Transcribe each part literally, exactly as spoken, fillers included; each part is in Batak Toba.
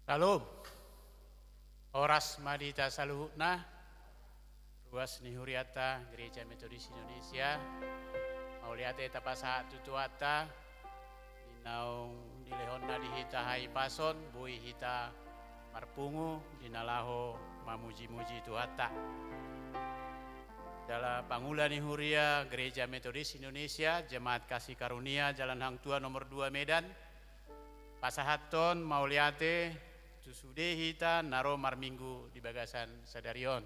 Syalom. Horas ma di hita saluhutna, ruas ni hurianta Gereja Metodis Indonesia. Mauliate tapasahat tu Tuhanta, di naung dilehonna di hita hahipason, boi hita marpungu di na laho mamuji-muji Tuhanta. Jala pangula ni huria Gereja Metodis Indonesia, Jemaat Kasih Karunia, Jalan Hang Tuah nomor dua Medan, pasahathon mauliate tu sude hita na ro marminggu di bagasan sadari on.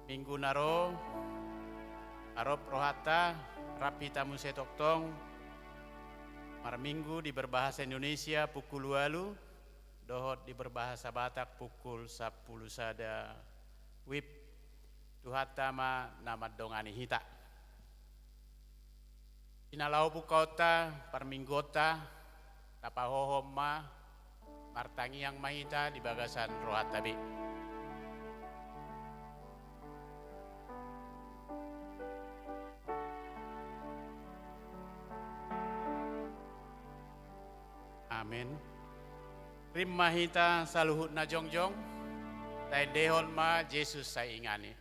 Minggu na ro, arop rohanta, rap hita muse tongtong marminggu di berbahasa Indonesia pukul ualu, dohot di berbahasa Batak pukul sampulu sada WIB. Tuhanta ma na mandongani hita. Di na laho pungkaonta, parmingguonta, tapahohom ma martangiang ma hita di bagasan rohanta be. Amen. Rim ma hita saluhutna jongjong, taendehon ma Jesus sai inganan.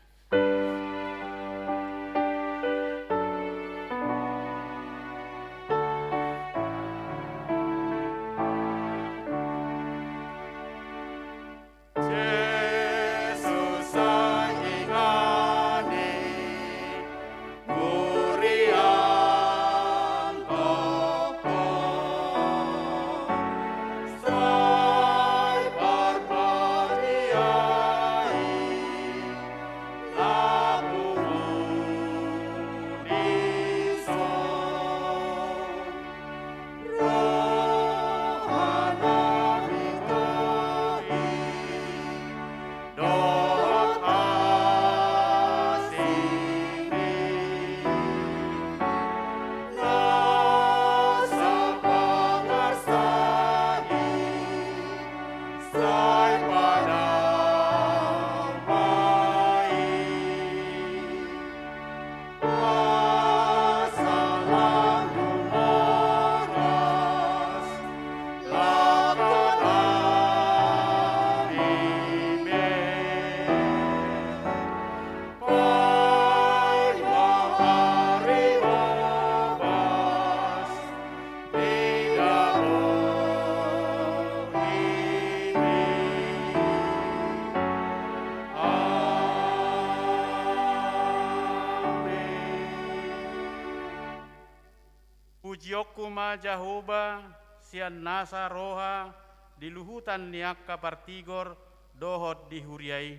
Jesus sai inganan, hurian tongtong, sai parpatiai na pungu dison. Rohana mingkoi dohot asing ni na sapangarsai, sai padam ma i. Asa lang dung horas, langkatna i be. Paima ari ombas, di dalan i be. Amen. Pujionku ma Jahowa sian nasa roha di luhutan ni angka partigor dohot di huria i.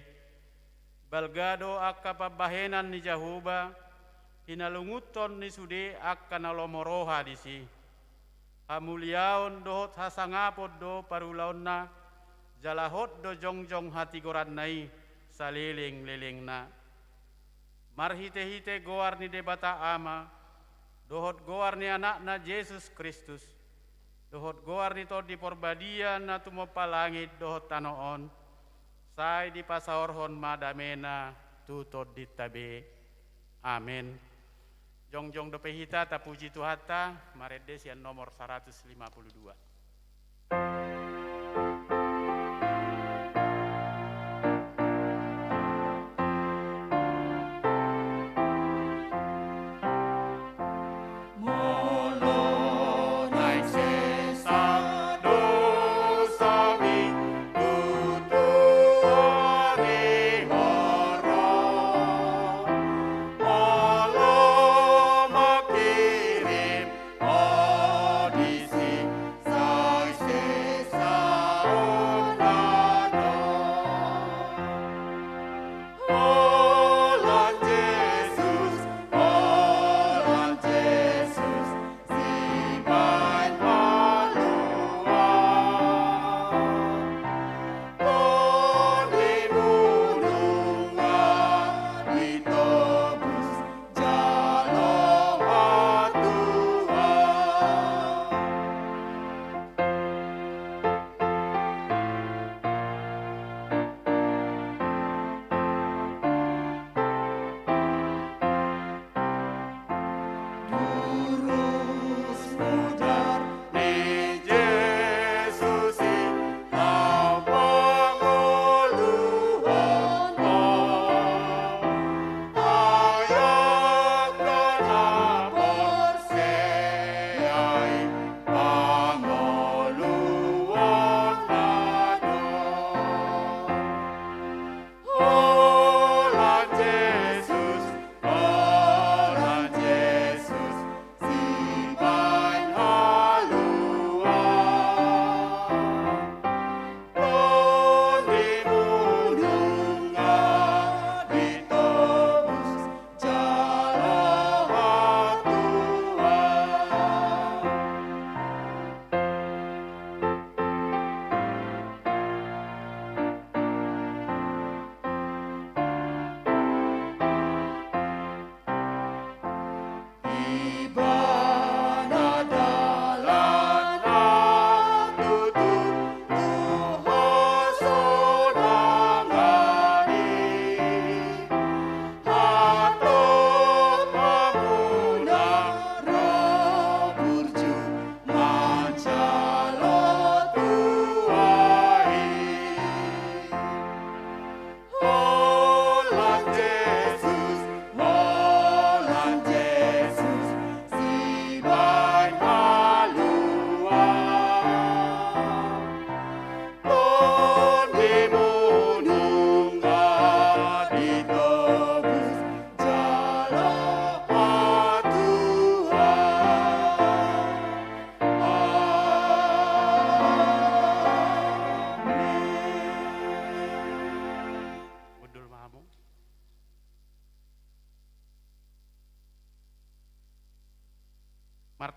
Balga do angka pambahenan ni Jahowa, hinalungunhon ni sude angka na lomo roha disi. Hamuliaon dohot hasangapon do parulaonna, jala hot do jongjong hatigoranna i saleleng-lelengna. Marhite-hite goar ni Debata Ama, dohot goar ni Anakna Jesus Kristus, dohot goar ni Tondi Porbadia na tumompa langit dohot tano on, sai dipasaorhon ma damena tu tondinta be. Amen. Jongjong dope hita tapuji Tuhanta, marende sian nomor saratus lima pulu dua.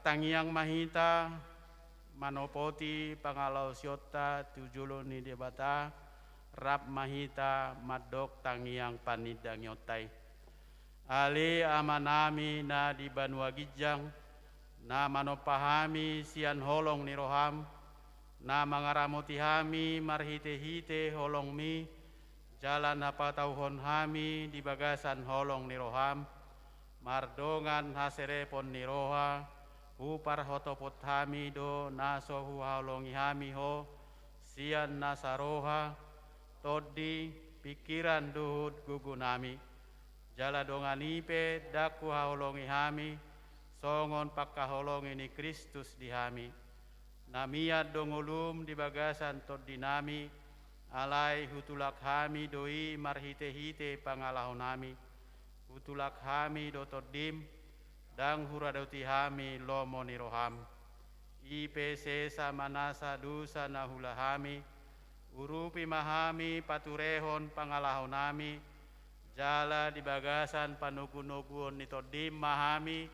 Tangiang ma hita manopoti pangalaosionta tu jolo ni Debata, rap ma hita mandok tangiang panindangionta i. Ale Amanami na di banua ginjang, na manompa hami sian holong ni roham, na mangaramoti hami marhitehite holongmi, jala na patauhon hami di bagasan holong ni roham, mardongan haserepon ni roha, huparhotopot hami do na so huhaholongi hami ho, sian nasa roha, tondi, pingkiran dohot gogonami. Jala dongan i pe ndang huhaholongi hami, songon pangkaholongi ni Kristus di hami. Na mian do ngolum di bagasan tondinami, alai hutulak hami do i marhitehite pangalahonami. Hutulak hami do tondim, ndang huradoti hami lomo ni roham. I pe sesa ma nasa dosa na huula hami, urupi ma hami paturehon pangalahonami, jala di bagasan panogunoguon ni tondim ma hami,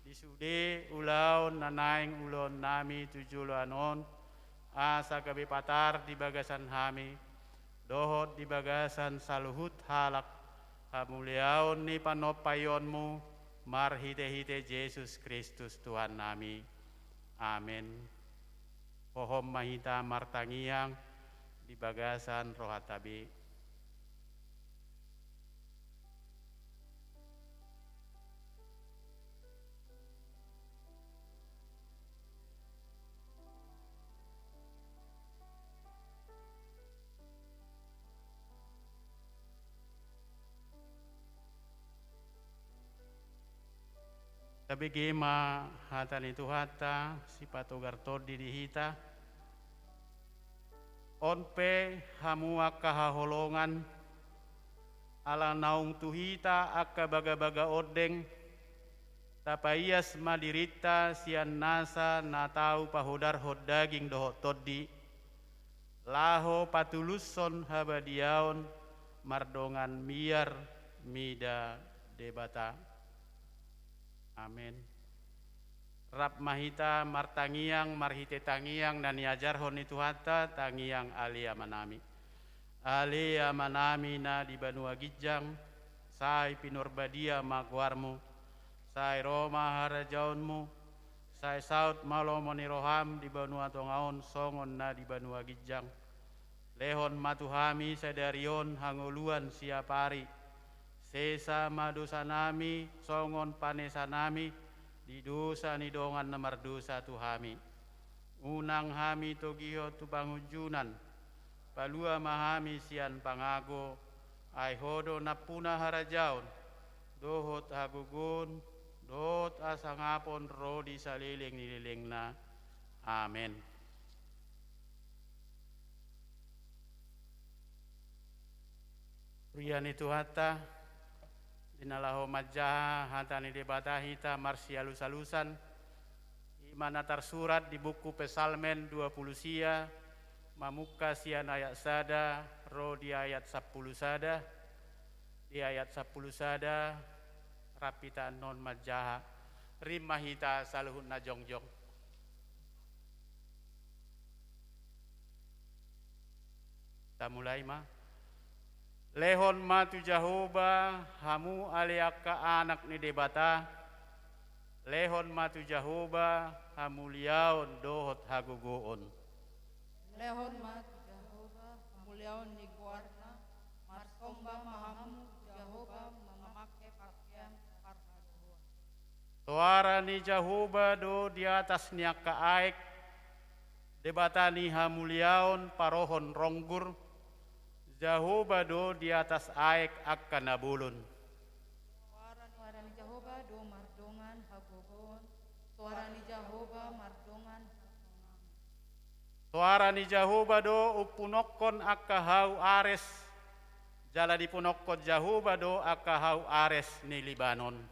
di sude ulaon na naeng ulaonnami tu joloan on, asa gabe patar di bagasan hami, dohot di bagasan saluhut halak, hamuliaon ni panompaionmu, marhitehite Jesus Kristus Tuhannami. Amen. Hohom ma hita martangiang di bagasan rohanta be. Tabege ma hata ni Tuhanta, sipatogar tondi di hita. On pe hamu angka haholongan, ala naung tu hita angka bagabaga ondeng, tapaias ma dirinta sian nasa na tau pahodarhon daging dohot tondi, laho patulushon habadiaon mardongan miar mida Debata. Amen. Rap ma hita martangiang marhite tangiang na niajarhon ni Tuhanta, tangiang Ale Amanami. Ale Amanami na di banua ginjang, sai pinarbadia ma goarmu, sai ro ma harajaonmu, sai saut ma lomo ni roham di banua tonga on songon na di banua ginjang. Lehon ma tu hami sadari on hangoluan siapari. Sesa ma dosanami songon panesanami di dosa ni dongan na mardosa tu hami. Unang hami togihon tu pangunjunan, palua ma hami sian pangago, ai Ho do nampuna harajaon, dohot hagogoon, dohot hasangapon ro di saleleng ni lelengna. Amen. Huria ni Tuhanta, di na laho manjaha hata ni Debata hita marsialusalusan, i ma na tarsurat di buku Psalmen dua pulu sia, mamungka sian ayat sada ro di ayat sampulu sada, di ayat sampulu sada, rap hita annon manjaha, rim ma hita saluhutna jongjong. Tamulai ma. Lehon ma tu Jahowa, hamu ale angka anak ni Debata, lehon ma tu Jahowa hamuliaon dohot hagogoon. Lehon ma tu Jahowa hamuliaon ni goarna, marsomba ma hamu tu Jahowa mamangke pakean parhagogoon. Soara ni Jahowa do di atas ni angka aek, Debata ni hamuliaon parohon ronggur, Jahowa do di atas aek angka na bolon. Soara ni Jahowa do mardongan hagogoon, soara ni Jahowa mardongan hatonang. Soara ni Jahowa do umpunokkon angka hau Ares, jala dipunokkon Jahowa do angka hau Ares ni Libanon.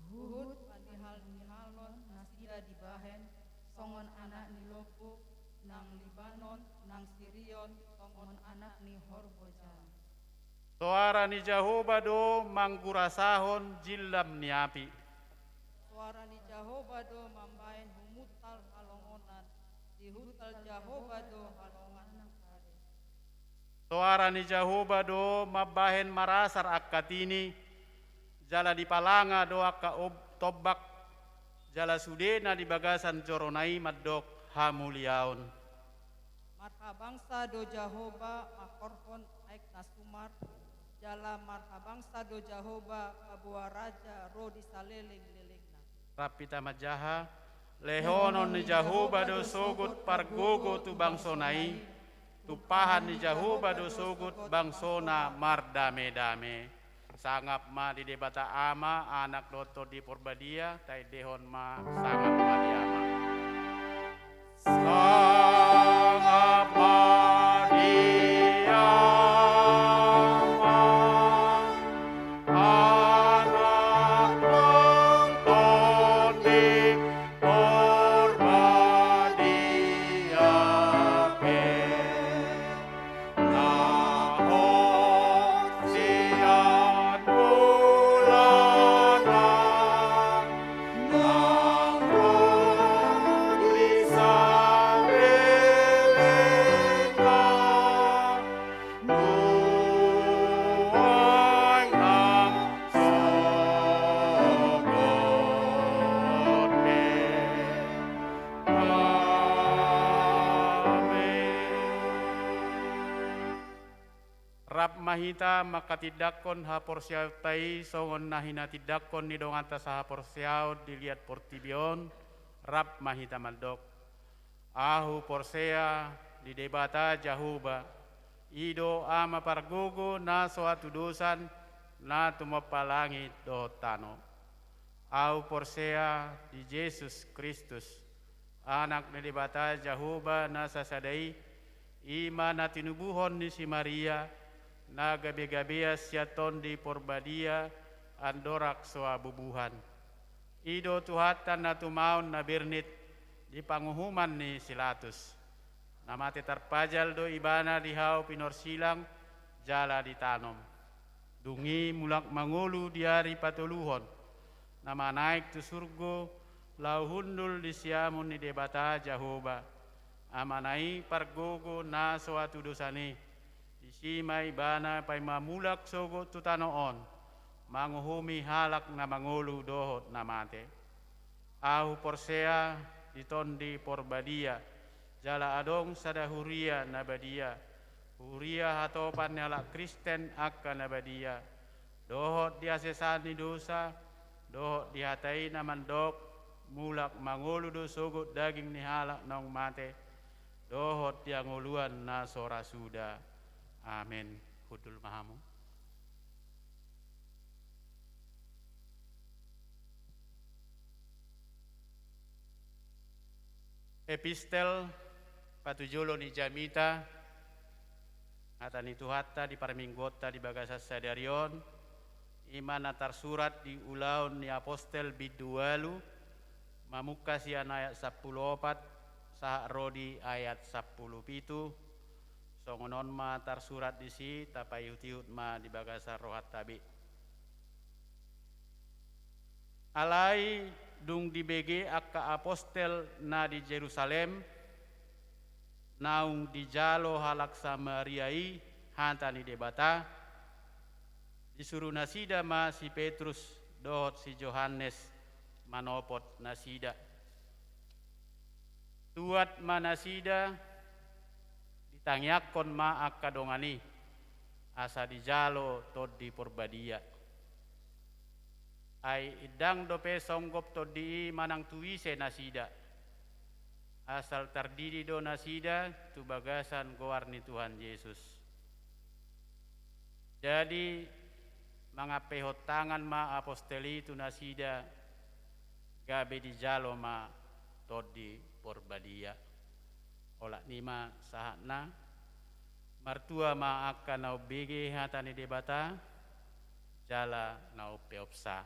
Huhut panihalnihalhon nasida dibahen songon anak ni lombu, nang Libanon, nang Sirion, songon anak ni horbo jala. Soara ni Jahowa do manggurasahon jillam ni api. Soara ni Jahowa do mambahen humuntal halongonan, dihuntal Jahowa do halongonan nang ari. Soara ni Jahowa do mambahen marasar angka tini, jala dipalanga do angka ob-, tombak, jala sudena di bagasan jorona i mandok hamuliaon. Marhabangsa do Jahowa mangkorhon aek na sumar, jala marhabangsa do Jahowa paboa raja ro di saleleng-lelengna. Rap hita manjaha. Lehonon ni Jahowa do sogot pargogo tu bangsona i, tumpahan ni Jahowa do sogot bangsona mardame-dame. Sangap ma di Debata Ama, Anak dohot Tondi Porbadia, taendehon ma sangap ma di Ama. Sangap ma di Ama, Anak dohot Tondi Porbadia pe. Na hot sian mulana, nang ro di salelengna, nuaeng nang sogot pe. Amen. Rap ma hita manghatindanghon haporseaonta i songon na hinatindangkon ni donganta sahaporseaon di liat portibi on, rap ma hita mandok: Ahu porsea di Debata Jahowa, i do Ama pargogo na so hatudosan, na tumompa langit dohot tano. Ahu porsea di Jesus Kristus, Anak ni Debata Jahowa na sasada i, i ma na tinubuhon ni si Maria, na gabe-gabean sian Tondi Porbadia, andorang so habubuhan. I do Tuhanta na tumaon na bernit di panguhuman ni si Latus. Na mate tarpajal do Ibana di hau pinorsilang jala ditanom. Dung i mulak mangolu di ari patoluhon, na manaek tu surgo, laho hundul di siamun ni Debata Jahowa, Amana i pargogo na so hatudosan i. Disi ma Ibana paima mulak sogot tu tano on, manguhumi halak na mangolu dohot na mate. Ahu porsea di Tondi Porbadia, jala adong sada huria na badia, huria hatopan ni halak Kristen angka na badia, dohot di hasesaan ni dosa, dohot di hata i na mandok: Mulak mangolu do sogot daging ni halak naung mate, dohot di hangoluan na so ra suda. Amen. Hundul ma hamu. Epistel patujolo ni jamita, hata ni Tuhanta di parmingguonta di bagasan sadari on, i ma na tarsurat di Ulaon ni Apostel bindu ualu, mamungka sian ayat sampulu opat sahat ro di ayat sampulu pitu. Songon on ma tarsurat disi, tapaihut-ihut ma di bagasan rohanta be. Alai dung dibege angka apostel na di Jerusalem, naung dijalo halak Samaria i hata ni Debata, disuru nasida ma si Petrus dohot si Johannes manopot nasida. Tuat ma nasida, ditangiangkon ma angka dongan i, asa dijalo Tondi Porbadia. Ai ndang dope songgop Tondi i manang tu ise nasida, asal tardidi do nasida tu bagasan goar ni Tuhan Jesus. Jadi, mangampeihon tangan ma apostel i tu nasida, gabe dijalo ma Tondi Porbadia. Olat ni i ma sahatna. Martua ma angka na umbege hata ni Debata, jala na umpeopsa.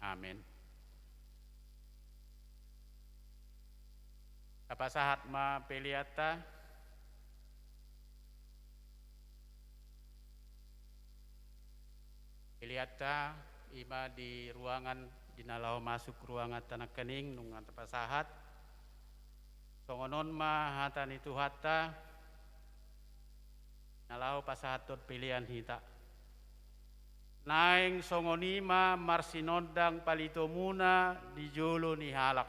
Amen. Tapasahat ma peleanta. Peleanta i ma di ruangan di na laho masuk ruanganta nangkaning nunga tapasahat. Songon on ma hata ni Tuhanta, na laho pasahathon pelean hita. Naeng songon i ma marsinondang palitomuna di jolo ni halak,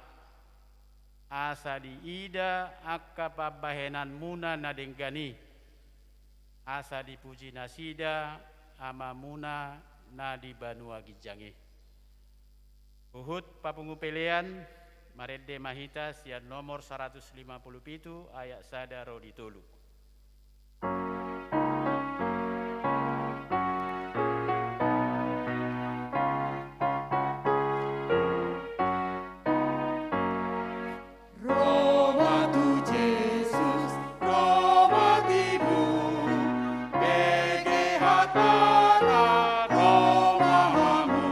asa diida angka pambahenanmuna na denggan i, asa dipuji nasida Amamuna na di banua ginjang i. Huhut papungu pelean, marende ma hita sian nomor saratus lima pulu pitu ayat sada ro di tolu. Ro ma tu Jesus, ro ma tibu, bege hatana, ro ma hamu.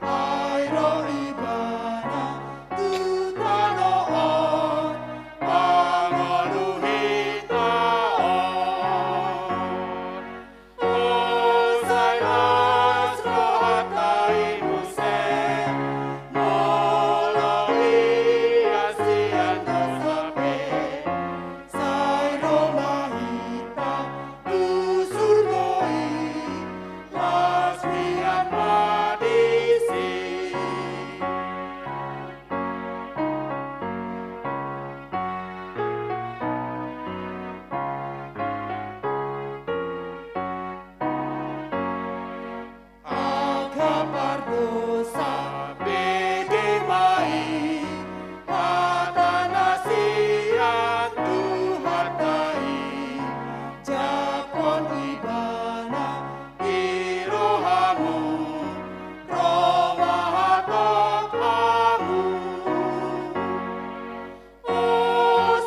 Ai ro Ibana tu tano on, mangolu hita on. Sai las rohanta i muse, molo ia sian dosa pe, sai ro ma hita tu surgo i, las mian ma disi. Angka pardosa bege ma i, hata na sian Tuhanta i, japhon Ibana i rohamu, ro ma hatop hamu.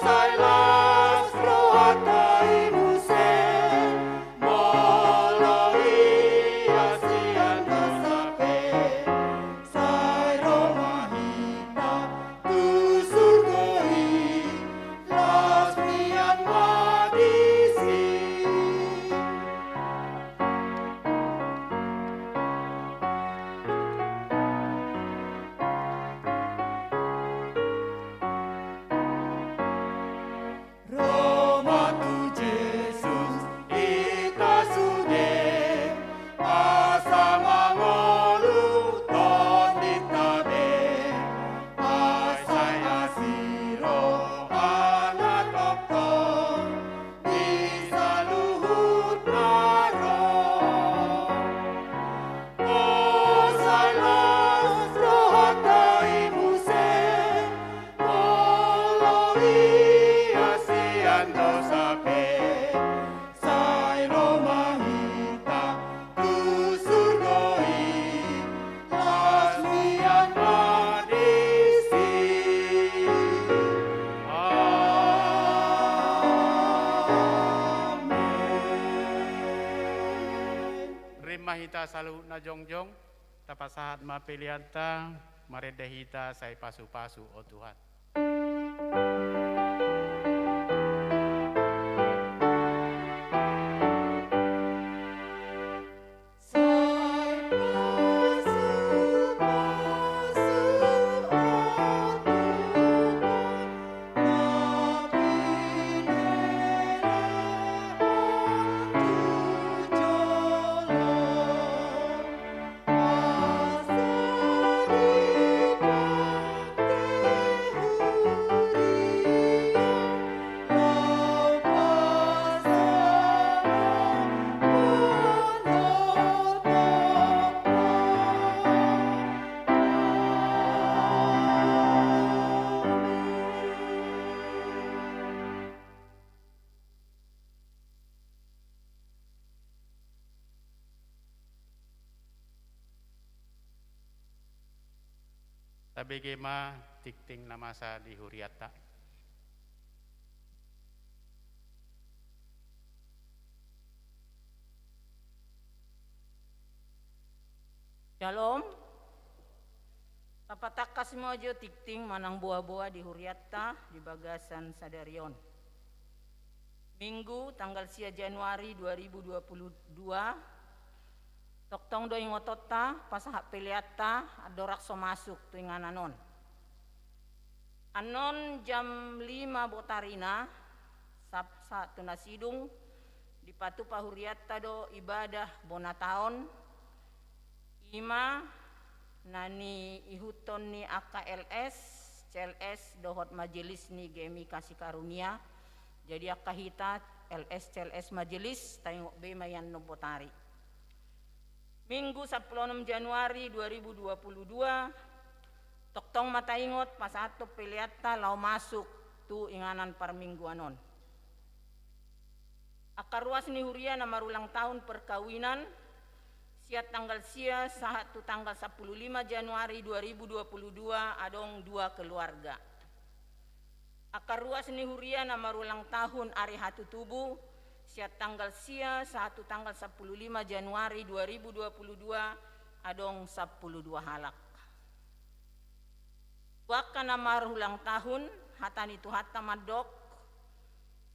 Sai las rohanta i muse, molo ia sian dosa pe, sai ro ma hita tu surgo i, las mian ma disi. Ro ma tu Jesus hita sude, asa mangolu tondinta be, ai sai asi roha na tongtong di saluhut na ro. Sai las rohanta i muse, molo ia sian dosa pe, sai ro ma hita tu surgo i, las mian ma disi. Amen. Rap ma hita saluhutna jongjong, tapasahat ma peleanta, marende hita sai pasupasu, o Tuhan. Tabege ma tingting na masa di hurianta. Syalom. Tapatangkas ma jo tingting manang boa-boa di hurianta di bagasan sadari on. Minggu tanggal sia Januari dua ribu dua puluh dua, Tongtong do ingotonta pasahat peleanta andorang so masuk tu inganan on. Annon jam lima botarina, sap-, sahat tu na sidung, dipatupa hurianta do ibadah bona taon, i ma na niihuthon ni angka L S, C L S dohot majelis ni G M I Kasih Karunia. Jadi angka hita L S, C L S, majelis, taingot be ma i annon botari. Minggu sampulu onom Januari dua ribu dua puluh dua, tongtong ma taingot pasahathon peleanta laho masuk tu inganan parmingguan on. Angka ruas ni huria na marulang tahun perkawinan, sian tanggal sia sahat tu tanggal sampulu lima Januari dua ribu dua puluh dua adong dua keluarga. Angka ruas ni huria na marulang tahun ari hatutubu, sian tanggal sia sahat tu tanggal sampulu lima Januari dua ribu dua puluh dua, adong sampulu dua halak. Tu angka na marulang tahun, hata ni Tuhanta mandok,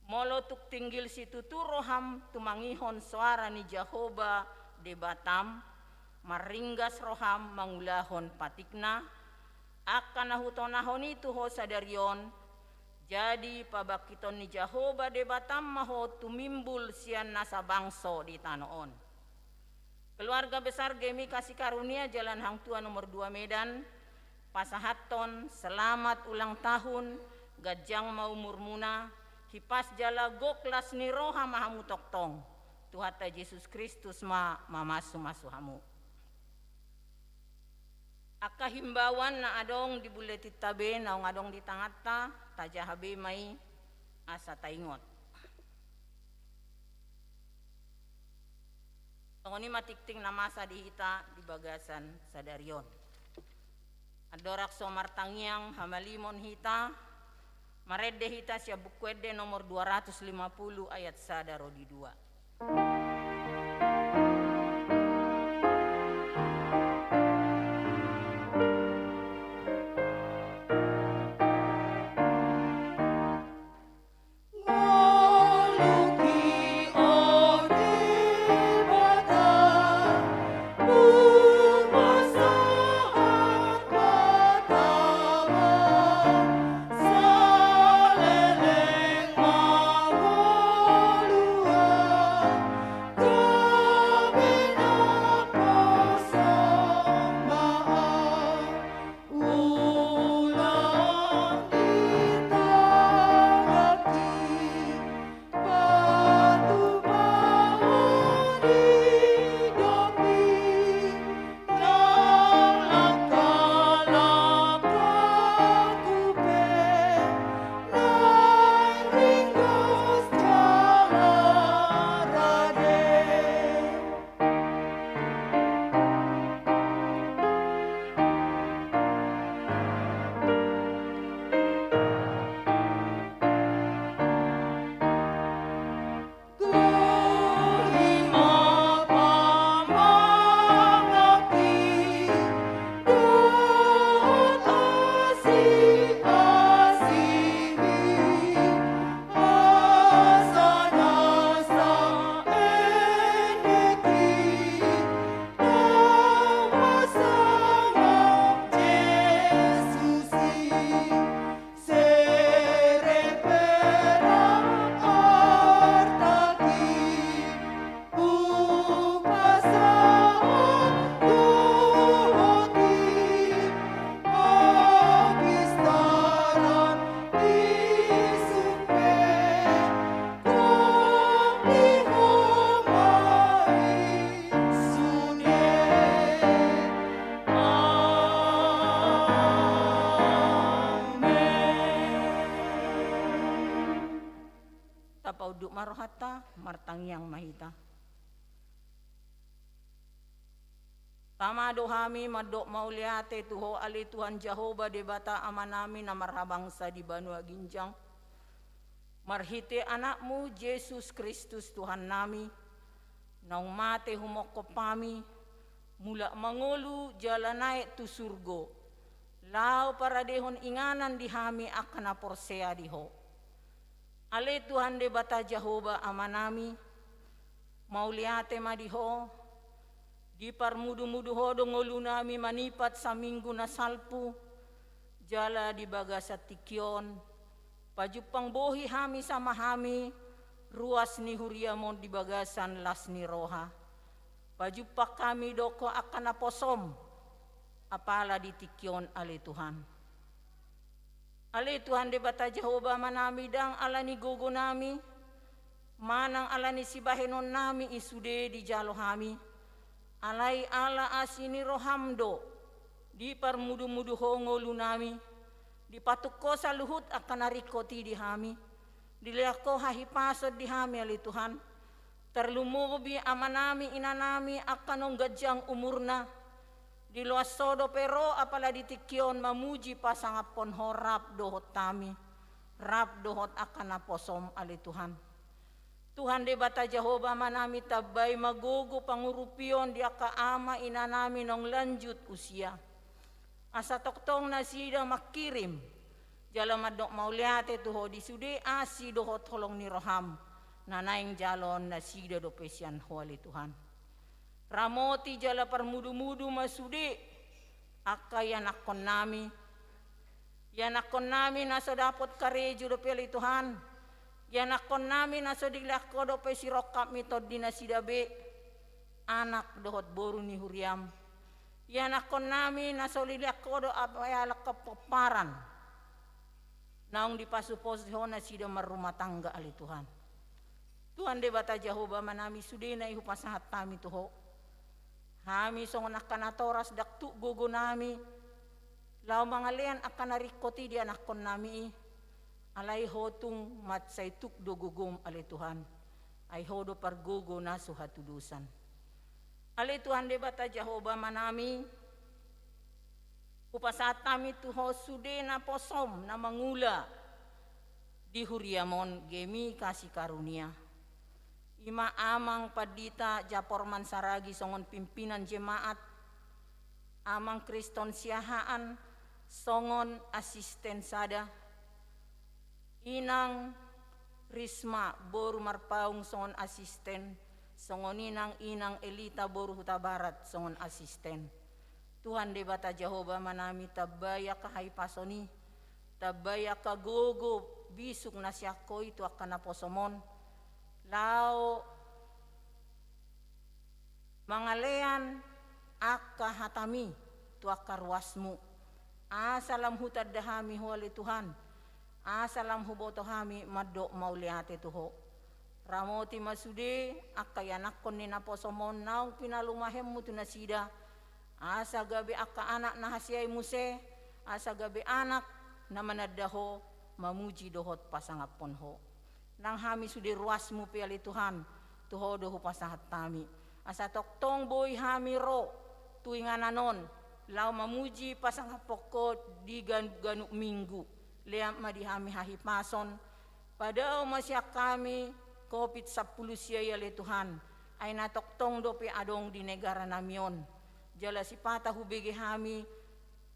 molo tung tinggil situtu roham tumangihon soara ni Jahowa Debatam, marringgas roham mangulahon patikna, angka na hutonahon i tu ho sadari on, jadi pabangkiton ni Jahowa Debatam ma ho tumimbul sian nasa bangso di tano on. Keluarga besar G M I Kasih Karunia Jalan Hang Tuah nomor dua Medan, pasahathon selamat ulang tahun, ganjang ma umurmuna, hipas jala gok las ni roha ma hamu tongtong. Tuhanta Jesus Kristus ma mamasumasu hamu. Angka himbauan na adong di bulletinta be naung adong di tanganta, tajaha be ma i asa taingot. Songon i ma tingting na masa di hita di bagasan sadari on. Andorang so martangiang hamalimon hita, marende hita sian Buku Ende nomor dua ratus lima puluh ayat sada ro di dua. Amen. Tapaunduk ma rohanta, martangiang ma hita. Tama do hami mandok mauliate tu Ho ale Tuhan Jahowa Debata Amanami na marhabangsa di banua ginjang. Marhite Anakmu Jesus Kristus Tuhannami, naung mate humongkop hami, mulak mangolu jala naek tu surgo, laho paradehon inganan di hami angka na porsea di Ho. Ale Tuhan Debata Jahowa Amanami, mauliate ma di Ho, Diparmudumudu Ho do ngolunami manipat saminggu na salpu, jala di bagasan tingki on pajumpang bohi hami sama hami ruas ni huriam on di bagasan las ni roha. Pajumpang hami dohot angka naposom, apala di tingki on ale Tuhan. Ale Tuhan Debata Jahowa Amanami, ndang ala ni gogonami manang ala ni sibahenonnami i sude dijalo hami, alai ala asi ni roham do diparmudumudu Ho ngolunami, dipatuk Ho saluhut angka na ringkot i di hami, dilehon Ho hahipason di hami ale Tuhan. Tarlumobi amanami inanami angka naung ganjang umurna, diloas Ho dope ro apala di tingki on mamuji pasangaphon Ho rap dohot hami, rap dohot angka naposom ale Tuhan. Tuhan Debata Jahowa Amanami, tambai ma gogo pangurupion di angka ama inanami naung lanjut usia, asa tongtong nasida mangkirim jala mandok mauliate tu Ho di sude asi dohot holong ni roham na naeng jaloon nasida dope sian Ho ale Tuhan. Ramoti jala parmudumudu ma sude angka ianakkonnami, ianakkonnami na so dapot karejo dope ale Tuhan, ianakkonnami na so dilehon Ho dope sirongkap ni tondi nasida be, anak dohot boru ni huriam, ianakkonnami na so dilehon Ho dope halak pomparan, naung dipasuposi Ho nasida marrumah tangga ale Tuhan. Tuhan Debata Jahowa Amanami, sudena i hupasahat hami tu Ho. Hami songon angka natoras ndang tuk gogonami laho mangalean angka na ringkot i di anakkonnami i, alai Ho tung mansai tuk do gogom ale Tuhan, ai Ho do pargogo na so hatudosan. Ale Tuhan Debata Jahowa Amanami, hupasahat hami tu Ho sude naposom na mangula di huriam on, gemi kasih karunia. I ma Amang Pandita Japorman Saragi songon pimpinan jemaat, Amang Kriston Siahaan songon asisten sada, Inang Risma boru Marpaung songon asisten, songon i nang Inang Elita boru Hutabarat songon asisten. Tuhan Debata Jahowa Amanami, tambai angka hahipason i, tambai angka gogo bisuk na sian Ho i tu angka naposom on, laho mangalean angka hatami tu angka ruasmu, asa lam hutanda hami Ho ale Tuhan, asa lam huboto hami mandok mauliate tu Ho. Ramoti ma sude angka ianakkon ni naposom on naung pinalumahenmu tu nasida, asa gabe angka anak na hasea i muse, asa gabe anak na mananda Ho, mamuji dohot pasangaphon Ho. Nang hami sude ruasmu pe ale Tuhan, tu Ho do hupasahat hami, asa tongtong boi hami ro tu inganan on, laho mamuji pasangaphon Ho di gan-, ganup minggu. Lean ma di hami hahipason, padao ma sian hami Covid sampulu sia i ale Tuhan, ai na tongtong dope adong di negaranami on. Jala sipata hubege hami,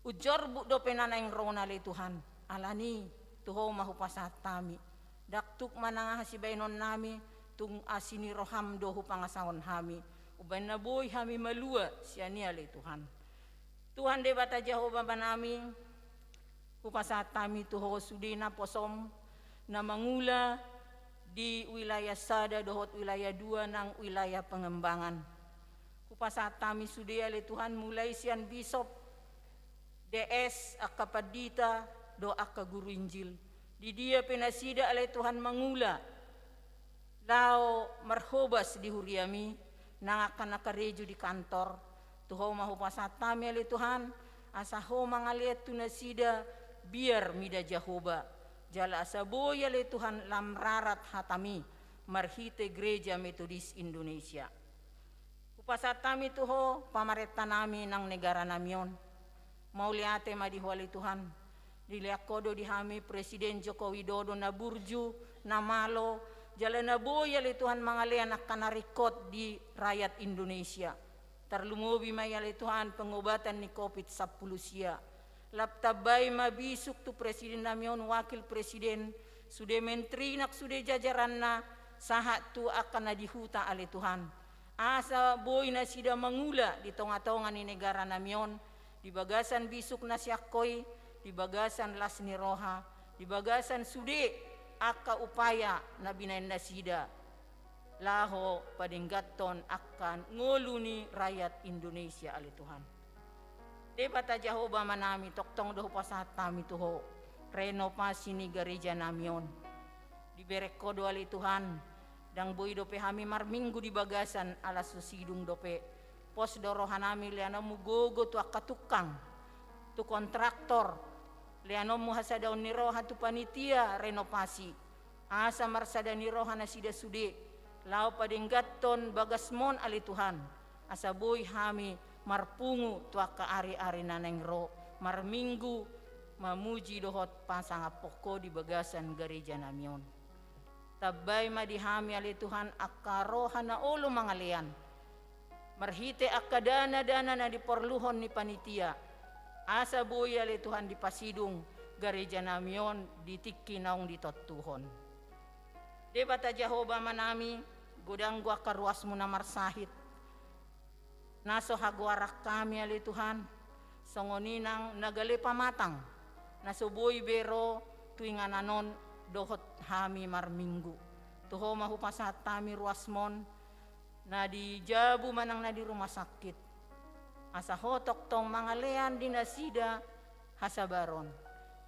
unjorbut dope na naeng ro na ale Tuhan, alani tu Ho ma hupasahat hami. Ndang tuk manang aha sibahenonnami, tung asi ni roham do hupangasahon hami, umbahen na boi hami malua sian i ale Tuhan. Tuhan Debata Jahowa Amanami, hupasahat hami tu Ho sude naposom na mangula di wilayah sada dohot wilayah dua nang wilayah pengembangan. Hupasahat hami sude ale Tuhan, mulai sian bisop, D S, angka pandita, dohot angka guru Injil. Di dia pe nasida ale Tuhan mangula laho marhobas di huriami, nang angka na karejo di kantor. Tu Ho ma hupasahat hami ale Tuhan, asa Ho mangalean tu nasida biar mida Jahowa, jala asa boi ale Tuhan lam rarat hatami marhite Gereja Metodis Indonesia. Hupasahat hami tu Ho pamarentanami nang negaranami on. Mauliate ma di Ho ale Tuhan. Dilehon Ho do di hami Presiden Joko Widodo na burju, na malo, jala na boi ale Tuhan mangalean angka na ringkot di rakyat Indonesia. Tarlumobi ma i ale Tuhan pengobatan ni Covid sampulu sia. Lam tambai ma bisuk tu Presidennami on, Wakil Presiden, sude menteri nang sude jajaranna, sahat tu angka na di huta ale Tuhan. Asa boi nasida mangula di tonga-tonga ni negara nami on, di bagasan bisuk na sian Ho i, di bagasan las ni roha, di bagasan sude angka upaya na binahen nasida, laho padengganhon angka ngolu ni rakyat Indonesia, ale Tuhan. Debata Jahowa Amanami, tongtong do hupasahat hami tu Ho renovasi ni gareja nami on. Dibereng Ho do, ale Tuhan, ndang boi dope hami marminggu di bagasan ala so sidung dope. Pos do roha nami, leanonmu gogo tu angka tungkang, tu kontraktor, leanonmu hasadaon ni roha tu panitia renovasi. Asa marsada ni roha nasida sude, laho padengganhon bagasmon, ale Tuhan, asa boi hami marpungu tu angka ari-ari na naeng ro, marminggu mamuji dohot pasangaphon Ho di bagasan gareja nami on. Tambai ma di hami, ale Tuhan, angka roha na olo mangalean marhite angka dana-dana na diporluhon ni panitia, asa boi, ale Tuhan, dipasidung gareja nami on di tingki naung ditontuhon. Debata Jahowa Amanami, godang do angka ruasmu na marsahit, na so hagoaran hami, ale Tuhan, songon i nang na gale pamatang, na so boi be ro tu inganan on dohot hami marminggu. Tu Ho ma hupasahat hami ruasmon, na di jabu manang na di rumah sakit. Asa Ho tongtong mangalean di nasida hasabaron,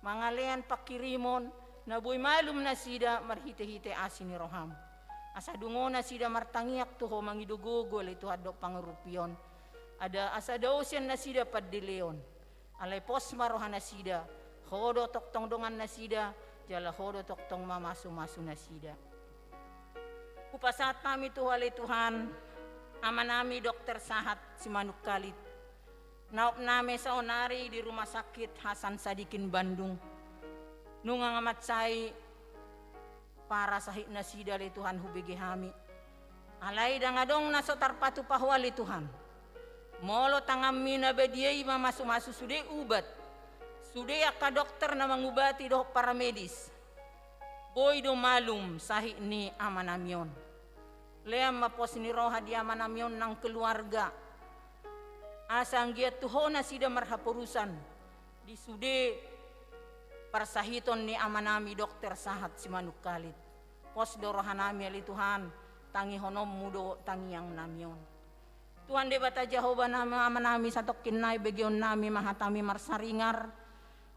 mangalean panghirimon, na boi malum nasida marhite-hite asi ni roham. Asa dungo nasida martangiang tu Ho mangido gogo, ale Tuhan, dohot pangurupion. Ada asa dao sian nasida pandeleon. Alai pos ma roha nasida, Ho do tongtong dongan nasida, jala Ho do tongtong mamasu-masu nasida. Hupasahat hami tu Ho, ale Tuhan, amanami Dokter Sahat Simanungkalit, na opname saonari di Rumah Sakit Hasan Sadikin Bandung. Nunga nga mansai parasahit nasida, ale Tuhan, hubege hami. Alai ndang adong na so tarpatupa Ho, ale Tuhan. Molo tanganmi na badia i mamasu-masu sude ubat, sude angka dokter na mangubati dohot paramedis, boi do malum sahit ni amanami on. Lean ma pos ni roha di amanami on nang keluarga, asa anggiat tu Ho nasida marhaporusan di sude parsahiton ni amanami Dokter Sahat Simanungkalit. Pos do rohanami, ale Tuhan, tangihononmu do tangiangnami on. Tuhan Debata Jahowa nami, amanami, satongkin nai begeonnami ma hatami marsaringar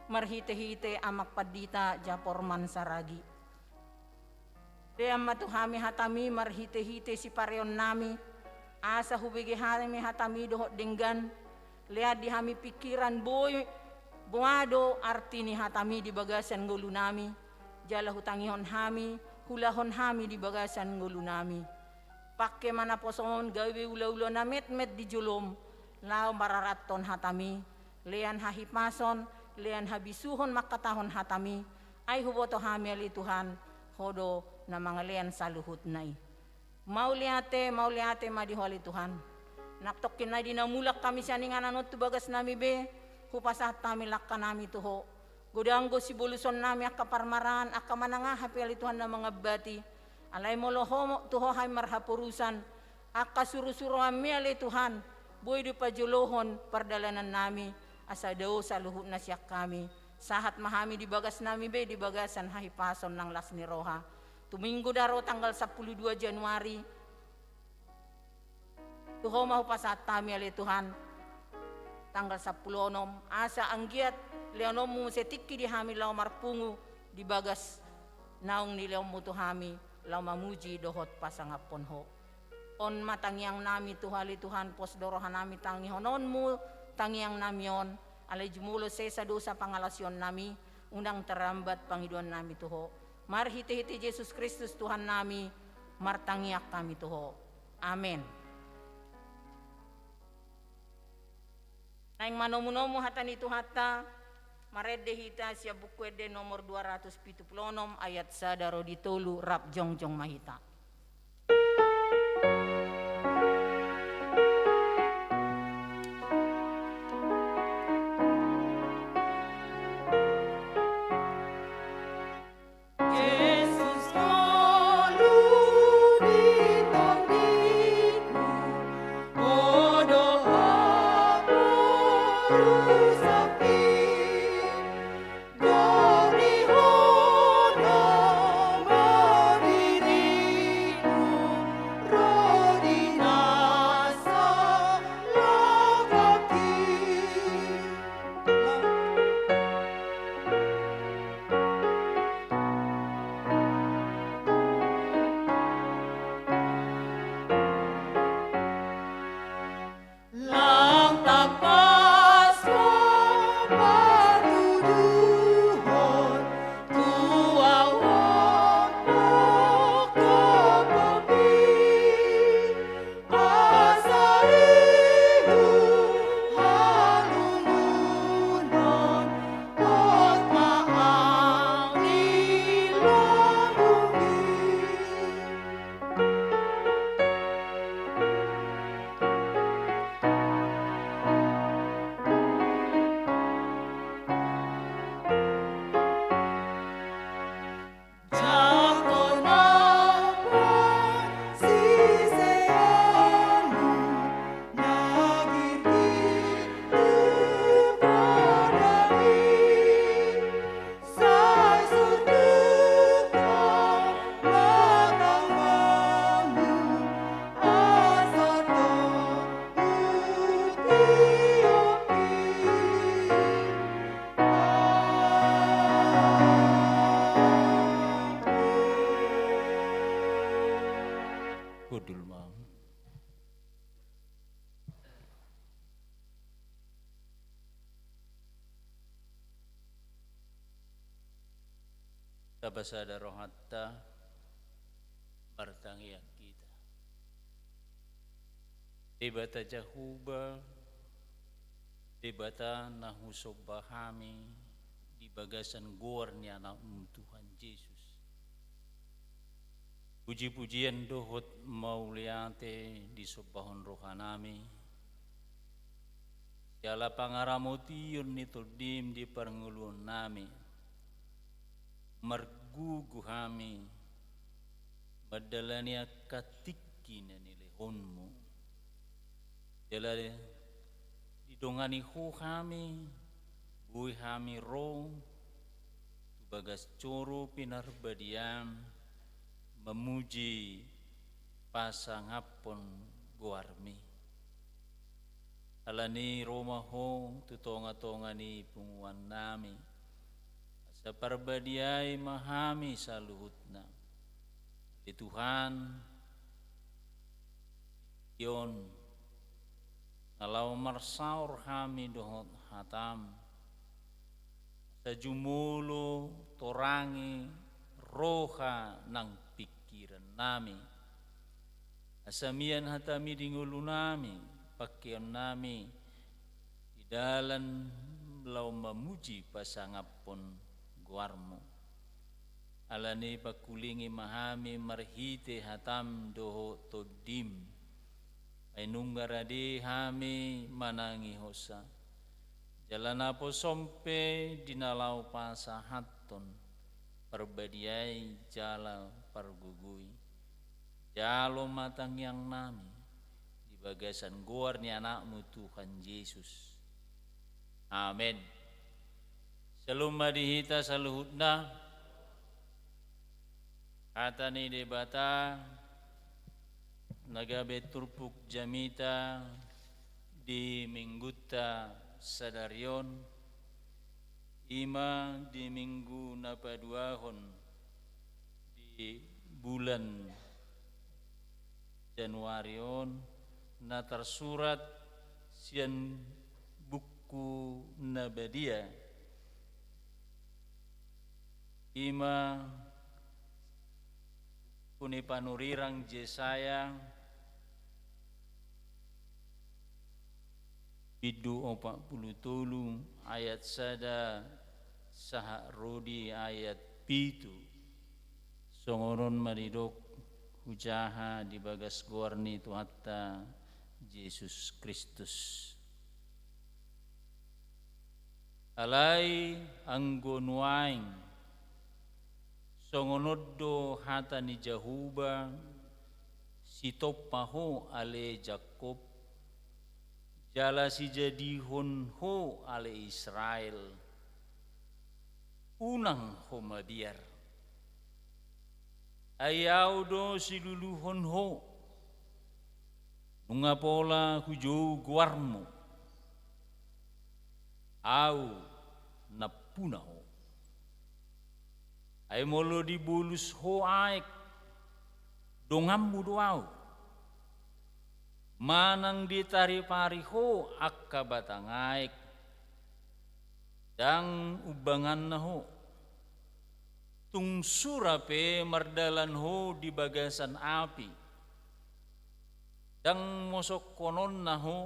marhite-hite Amang Pandita Japorman Saragi. Lean ma tu hami hatami marhite-hite sipareonnami, asa hubege hami hatami dohot denggan. Lean di hami pingkiran, boi, boha do arti ni hatami di bagasan ngolunami, jala hutangihon hami, huulahon hami di bagasan ngolunami. Pangke ma naposom on gabe ula-ula na metmet di jolom, laho mararathon hatami. Lean hahipason, lean habisuhon mangkatahon hatami, ai huboto hami, ale Tuhan, Ho do na mangalean saluhutna i. Mauliate, mauliate ma di Ho, ale Tuhan. Nang tongkin nai di na mulak hami sian inganan on tu bagasnami be, hupasahat hami langkanami tu Ho. Godang do sibolusonnami angka parmaraan, angka manang aha pe, ale Tuhan, na mangambati. Alai molo Ho, tu Ho hami marhaporusan, angka suru-suruanmi, ale Tuhan, boi do pajolohon pardalanannami, asa dao saluhutna sian hami. Sahat ma hami di bagasnami be di bagasan hahipason nang las ni roha. Tu Minggu na ro tanggal sampulu dua Januari, tu Ho ma hupasahat hami, ale Tuhan, tanggal sampulu onom, asa anggiat leononmu muse tingki di hami laho marpungu di bagas naung nilehonmu tu hami, laho mamuji dohot pasangaphon Ho. On ma tangiangnami tu Ho, ale Tuhan, pos do rohanami tangihononmu tangiangnami on, alai jumolo sesa dosa pangalaosionnami, unang tarambat pangidoannami tu Ho. Marhite-hite Jesus Kristus Tuhannami, martangiang hami tu Ho. Amen. Naeng manomu-nomu hata ni Tuhanta, marende hita sian Buku Ende nomor dua ratus pitu pulu onom, ayat sada ro di tolu, rap jongjong ma hita. Jesus, ngolu di tondiku. Tapasada rohanta, martangiang hita. Debata Jahowa, Debata na husomba hami di bagasan goar ni Anakmu Tuhan Jesus. Puji-pujian dohot mauliate disombahon rohanami, siala pangaramotion ni Tondim di parngoluonnami, margogo hami mandalani angka tingki na nilehonmu. Jala didongani Ho hami, boi hami ro tu bagas joro pinarbadiaM, mamuji pasangaphon goarMi. Alani ro ma Ho tu tonga-tonga ni punguannami, asa parbadiai ma hami saluhutna. Ale Tuhan, tingki on na laho marsaor hami dohot hataM, asa jumolo torangi roha nang pingkirannami, asa mian hataMi di ngolunami, pangkeonnami di dalan laho mamuji pasangaphon goarMu. Alani pangkulingi ma hami marhite hataM dohot TondiM, ai nunga rade hami manangihonsa. Jala naposoM pe di na laho pasahathon, parbadiai jala pargogoi. Jalo ma tangiangnami di bagasan goar ni Anakmu Tuhan Jesus. Amen. Syalom ma di hita saluhutna. Hata ni Debata na gabe turpuk jamita di minggunta sadari on, i ma di minggu na paduahon di bulan Januari on, na tarsurat sian buku na badia, i ma buku ni panurirang Jesaya, bindu opat pulu tolu ayat sada sahat ro di ayat pitu. Songon on ma didok hujaha di bagas goar ni Tuhanta Jesus Kristus. Alai anggo nuaeng, songon on do hata ni Jahowa, sitompa ho ale Jakkob, jala sijadihon ho ale Israel. Unang ho mabiar. Ai Ahu do siluluhon ho, nunga pola hujou goarmu. Ahu nampuna ho. Ai molo dibolus ho aek, donganmu do Ahu. Manang ditaripari ho angka batang aek, ndang umbanganna ho. Tung sura pe mardalan ho di bagasan api, ndang mosongkononna ho,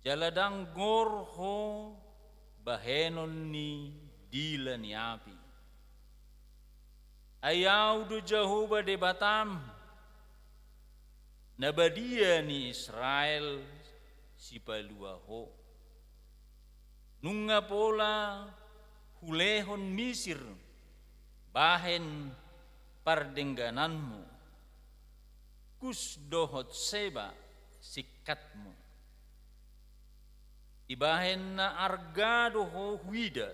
jala ndang gor ho bahenon ni dila ni api. Ai Ahu do Jahowa Debatam, na badia ni Israel, sipalua ho. Nunga pola hulehon Misir bahen pardenggananmu, Kus dohot Seba singkatmu. Dibahen na arga do ho huida,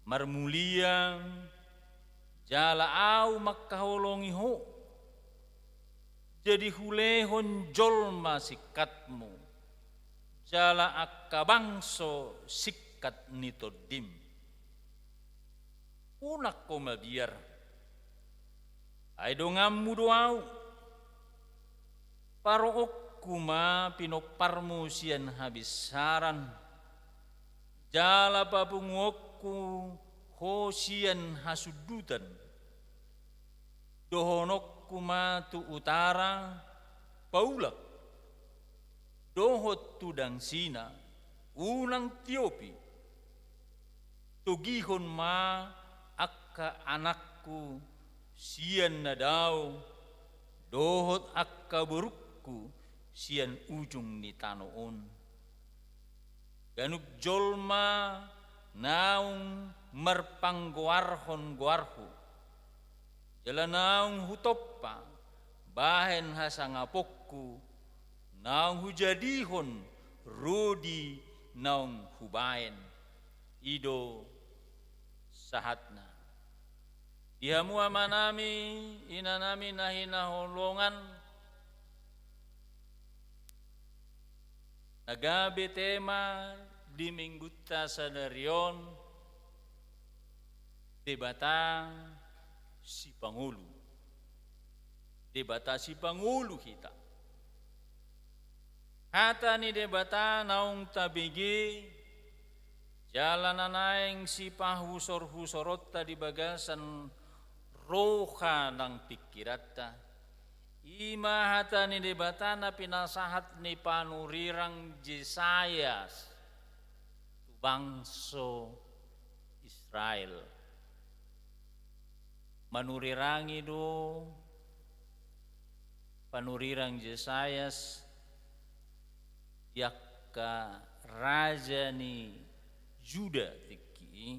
marmulia, jala Ahu mangkaholongi ho. Jadi hulehon jolma singkatmu, jala angka bangso singkat ni tondim. Unang ho mabiar, ai donganmu do Ahu. Paroonku ma pinomparmu sian habinsaran, jala papunguonku ho sian hasundutan, dohononku ma tu utara, paulak, dohot tu dangsina, unang tiopi. Togihon ma angka anakku sian na dao, dohot angka borungku sian ujung ni tano on. Ganup jolma naung marpanggoarhon goarhu, jala naung hutompa bahen hasangaponku, naung hujadihon rodi naung hubahen. I do sahatna. Di hamu amanami, inanami na hinaholongan, na gabe tema di minggunta sadari on, Debata sipangolu. Debata sipangolu hita. Hata ni Debata naung tabege, jala na naeng sipahusor-husoronta di bagasan roha nang pingkiranta. I ma hata ni Debata na pinasahat ni panurirang Jesayas tu bangso Israel. Manurirangi do panurirang Jesayas di angka raja ni Juda tingki i.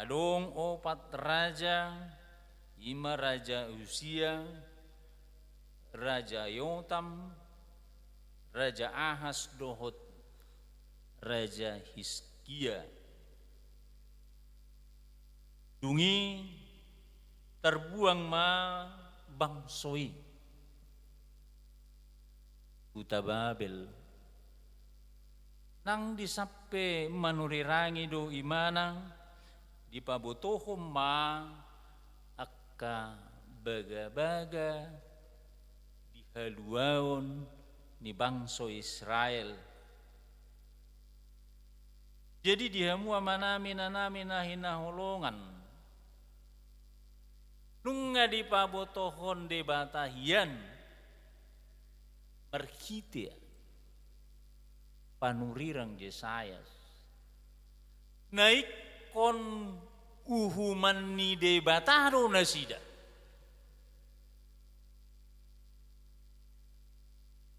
Adong opat raja, i ma Raja Usia, Raja Yotam, Raja Ahas dohot Raja Hiskia. Dung i tarbuang ma bangso i huta Babel. Nang disampe manurirangi do imana, dipabotohon ma angka bagabaga di haluaon ni bangso Israel. Jadi di hamu amanami, inanami na hinaholongan, nunga dipabotohon Debata hian marhite panurirang Jesayas, na ingkon uhuman ni Debata do nasida.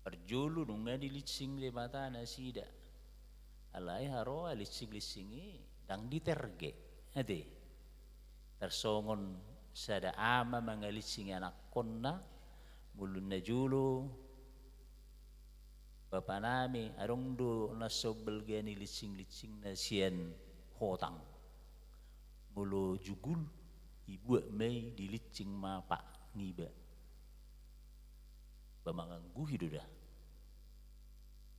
Parjolo nunga dilitsing Debata nasida. Alai haroa litsing-litsing i ndang diterge, ate. Tarsongon sada ama mangalitsing anakkonna, molo na jolo, bapanami, adong do na so balga ni litsing-litsingna sian hotang. Molo jugul, ibuat ma i, dilitsing ma pak ni iba. Ba mangangguhi do da.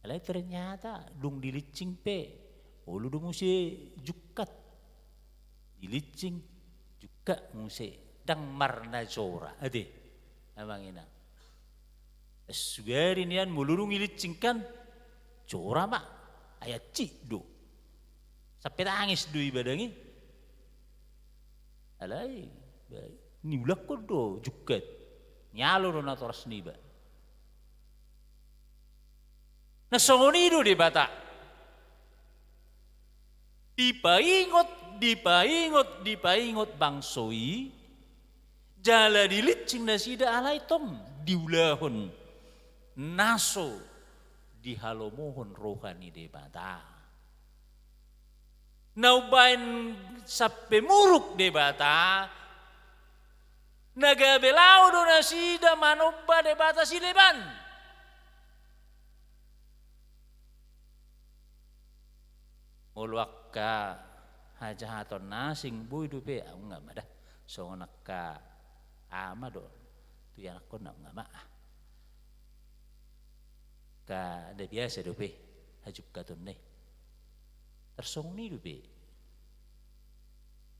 Alai ternyata dung dilitsing pe, olo do muse jungkat. Dilitsing, jungkat muse, ndang marnajora, ate. Amang inang. Sugari nian molo dung dilitsing kan, jora ma, ai ancit do. Sampe tangis do iba dang i. Alai, ba, niulakkon do jungkat. Nialo do natoras niba. Na songon i do Debata. Dipaingot, dipaingot, dipaingot bangso i, jala dilitsing nasida alai tong diulahon na so dihalomohon roha ni Debata. Na umbaen sampe muruk Debata, na gabe laho do nasida manomba debata sileban. Molo angka hajahaton na asing boi dope, ah, nunga ma da. Songon angka ama do tu ianakkonna, nunga ma. Angka na biasa dope hajungkatonna i. Tarsongon i dope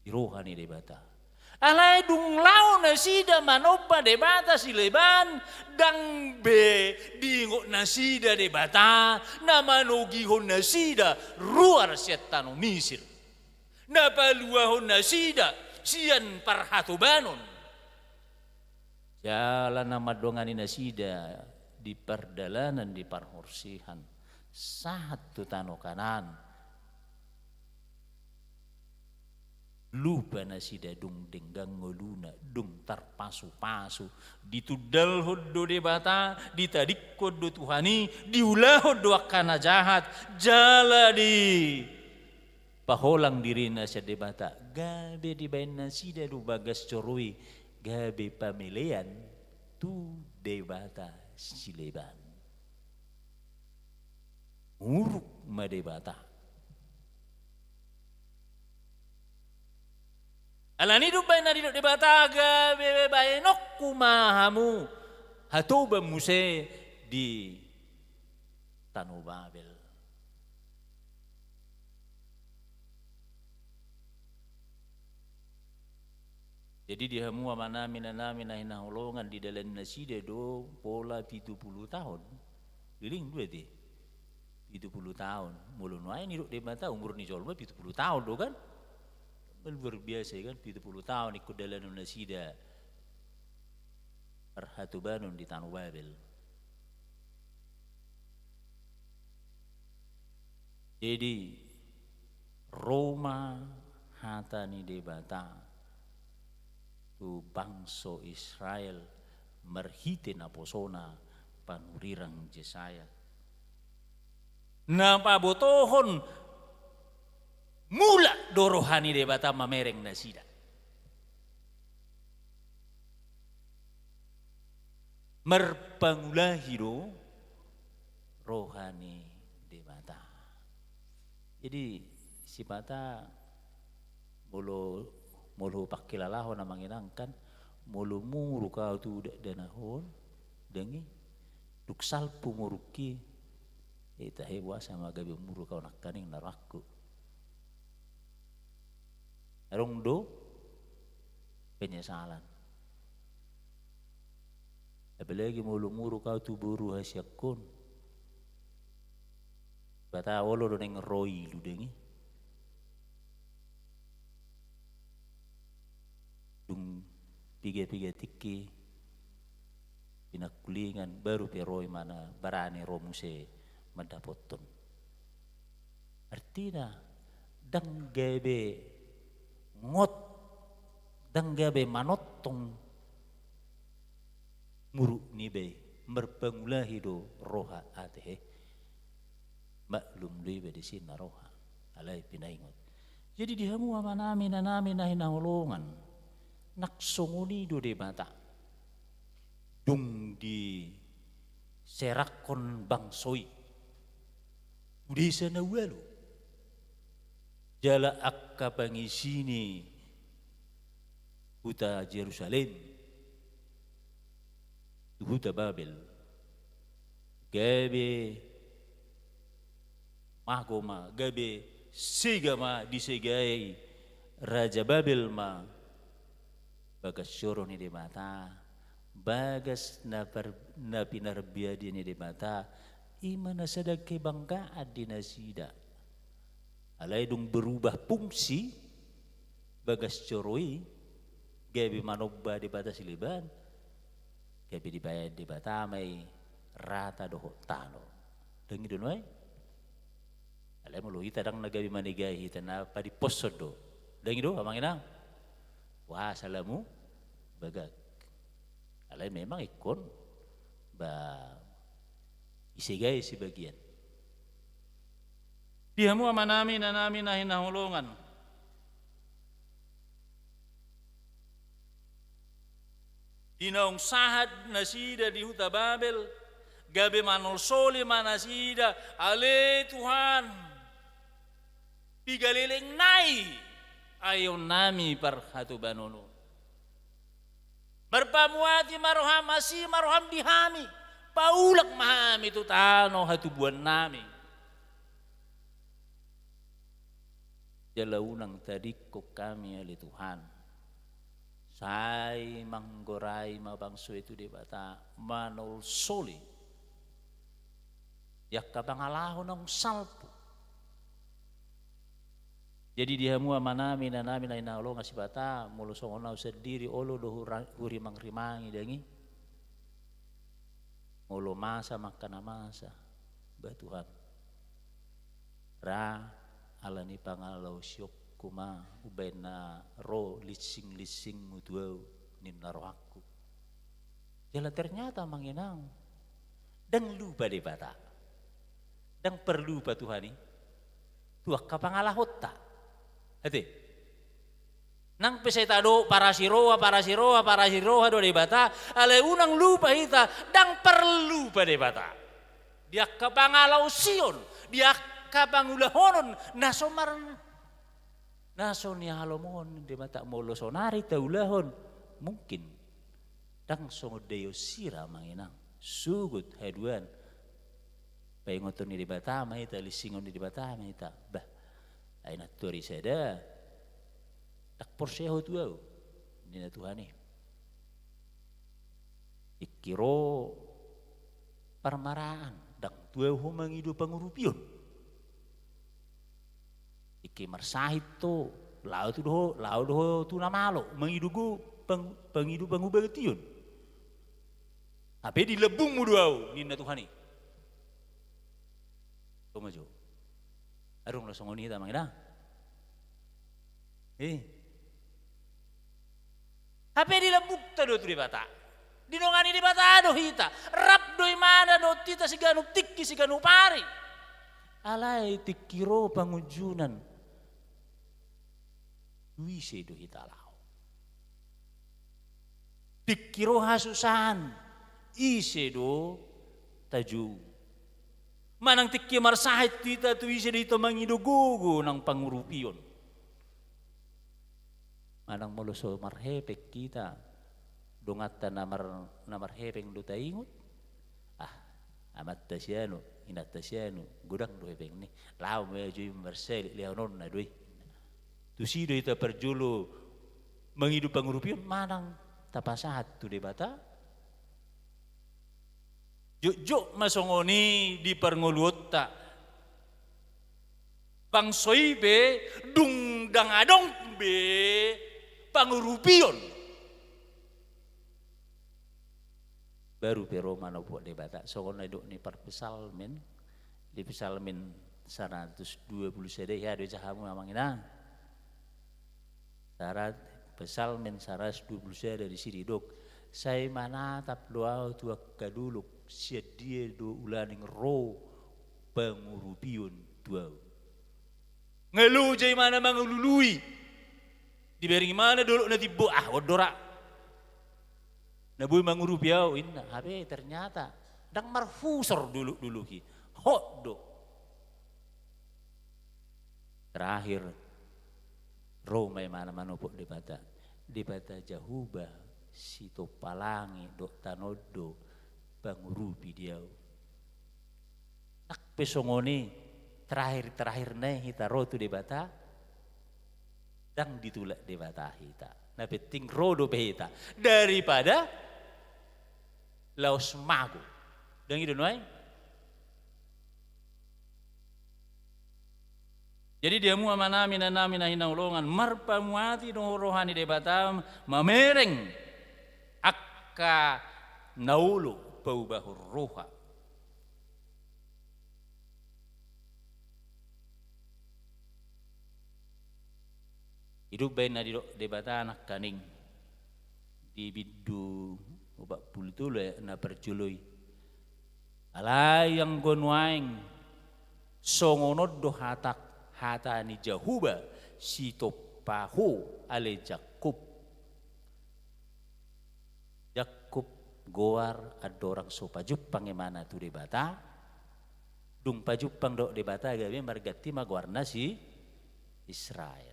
di roha ni Debata. Alai dung laho nasida manomba debata sileban, ndang be diingot nasida Debata na manogihon nasida ruar sian tano Misir, na paluahon nasida sian parhatobanon. Jala na mandongani nasida di pardalanan di parhorsehan sahat tu tano Kanaan. Lupa nasida dung denggan ngoluna, dung tarpasupasu, ditundalhon do Debata, ditadingkon do Tuhan i, diulahon do angka na jahat, jala dipaholang dirina sian Debata. Gabe dibaen nasida do bagas joro i gabe pamelean tu debata sileban. Muruk ma Debata. Alani i do umbaen na didok Debata, gabe baenonku ma hamu hatoban muse di tano Babel. Jadi di hamu amanami, inanami na hinaholongan, didalani nasida do pola pitu pulu taon. Leleng do ate. Pitu pulu taon. Molo nuaeng didok Debata umur ni jolma pitu pulu taon do kan? Kan luar biasa kan, pitu pulu taon ingkon dalanon nasida parhatobanon di tano Babel. Jadi, ro ma hata ni Debata tu bangso Israel marhite naposona panurirang Jesaya. Na pabotohon mulak do roha ni Debata mamereng nasida. Marpangulahi do roha ni Debata. Jadi, sipata molo, molo pangkilalahon amang inang kan, molo muruk au tu dakdanak on, ndang i, dung salpu muruk i, eh, tahe boasa ma gabe muruk au nangkaning na rohangku. Adong do penyesalan. Apalagi molo muruk au tu boru hasiangkon. Bata olo do naeng ro ilu, ndang i. Dung piga-piga tingki pinangkulingan, baru pe ro i ma na barani ro muse mandapothon. Artina, ndang gabe ngot, ndang gabe manongtong muruk niba i, marpangulahi do roha ate he. Maklum do iba disi na roha, alai pinaingot. Jadi di hamu amanami, inanami na hinaholongan, nang songon i do Debata. Dung diserahkon bangso i tu desa na ualu, jala angka pangisi ni huta Jerusalem tu huta Babel, gabe mago ma, gabe sega ma, disegai Raja Babel ma bagas joro ni Debata, bagas na par-, na pinarbiadi ni Debata, i ma na sada kebanggaan di nasida. Alai dung berubah fungsi bagas joro i, gabe manomba debata sileban, gabe dibaen Debata ma i rata dohot tano. Ndang i do nuaeng? Alai molo hita ndang na gabe manegai, hita na padipposhon do. Ndang i do, amang inang? Wah, salamu bagak. Alai memang ingkon ba isegai sebagian. Di hamu amanami, inanami na hinaholongan, di naung sahat nasida di huta Babel, gabe manolsoli ma nasida, ale Tuhan, piga leleng nai aeonnami parhatobanon on. Marpamuati ma roham, asi ma roham di hami, paulak ma hami tu tano hatubuannami. Jala unang tadingkon hami ale Tuhan, Sai manggorai ma bangso i tu Debata, manolsoli di angka pangalaho naung salpu. Jadi di hamu amanami, inanami na hinaholongan Debata, molo songon au sandiri olo do hura-, hurimangrimangi dang i. Molo masa ma angka na masa, ba Tuhan, ra ala ni pangalaosionku ma umbahen na ro linsinglinsinmu tu au ninna rohangku. Jala ternyata amang inang, dang lupa Debata. Dang parlupa Tuhan i tu angka pangalahonta. Ate. Nang pe sai tadok parasiroha, parasiroha, parasiroha do Debata, alai unang lupa hita, dang parlupa Debata. Di angka pangalaosion, di angka pangulahonon, na so mar-, na so nihalomohon Debata, molo sonari taulahon, mungkin dang songon daion sira amang inang, sogot haduan. Paingoton ni Debata ma hita, linsingon ni Debata ma hita. Bah, ai nantoari sada, dang porsea ho tu au, ninna Tuhan i. Tingki ro parmaraan, dang tu au ho mangido pangurupion. Tingki marsahit ho, laho tu do ho, laho do ho tu na malo, mangido go, pang-, pangido pangubation. Hape di lambungmu do au, ninna Tuhan i. Ro ma jo. Adong do songon i hita amang inang. Eh. Hape di lambungta do tu Debata. Dinongani Debata do hita. Rap do Ibana dohot hita siganup tingki, siganup ari. Alai tingki ro pangunjunan, tu ise do hita laho? Tingki ro hasusahan, ise do tajou? Manang tingki marsahit hita, tu ise do hita mangido gogo nang pangurupion? Manang molo so marhepeng hita, donganta na mar-, na marhepeng do taingot. Ah, amanta si anu, inanta si anu, godang do hepengna i. Laho ma jo i marsahit, lehononna do i. Tusi do hita parjolo mangido pangurupion, manang tapasahat tu Debata? Jotjot ma songon i di parngoluonta. Bangso i pe dung dang adong be pangurupion, baru pe ro manopot Debata. Songon na nidok ni parpsalmen, di Psalmen saratus dua pulu sada, ia do i, jaha hamu amang inang. Sarat-, Psalmen saratus dua pulu sada, disi didok: Sai manatap do au tu angka dolok, sian dia do ulaning ro pangurupion tu au. Nga loja Ibana mangalului. Dibereng Ibana dolok na timbo, ah, on do ra na boi mangurupi au, inna. Hape ternyata dang marhusor dolok-dolok i. Hot do. Terakhir, ro ma Ibana manopot Debata. Debata Jahowa, sitompa langit dohot tano on do pangurupi di au. Nang pe songon i, terakhir-terakhirna i hita ro tu Debata, dang ditulak Debata hita. Na penting ro dope hita. Daripada laos mago. Dang i do nuaeng? Jadi di hamu amanami, inanami na hinaholongan, marpamuati do roha ni Debata mamereng angka na olo paubahon roha. I do umbahen na didok Debata nangkaning di bindu opat pulu tolu ayat na parjolo i: Alai anggo nuaeng, songon on do hata, hata ni Jahowa, sitompa ho ale Jakkob. Jakkob goar andorang so pajumpang ibana tu Debata, dung pajumpang dohot Debata gabe marganti ma goarna si Israel.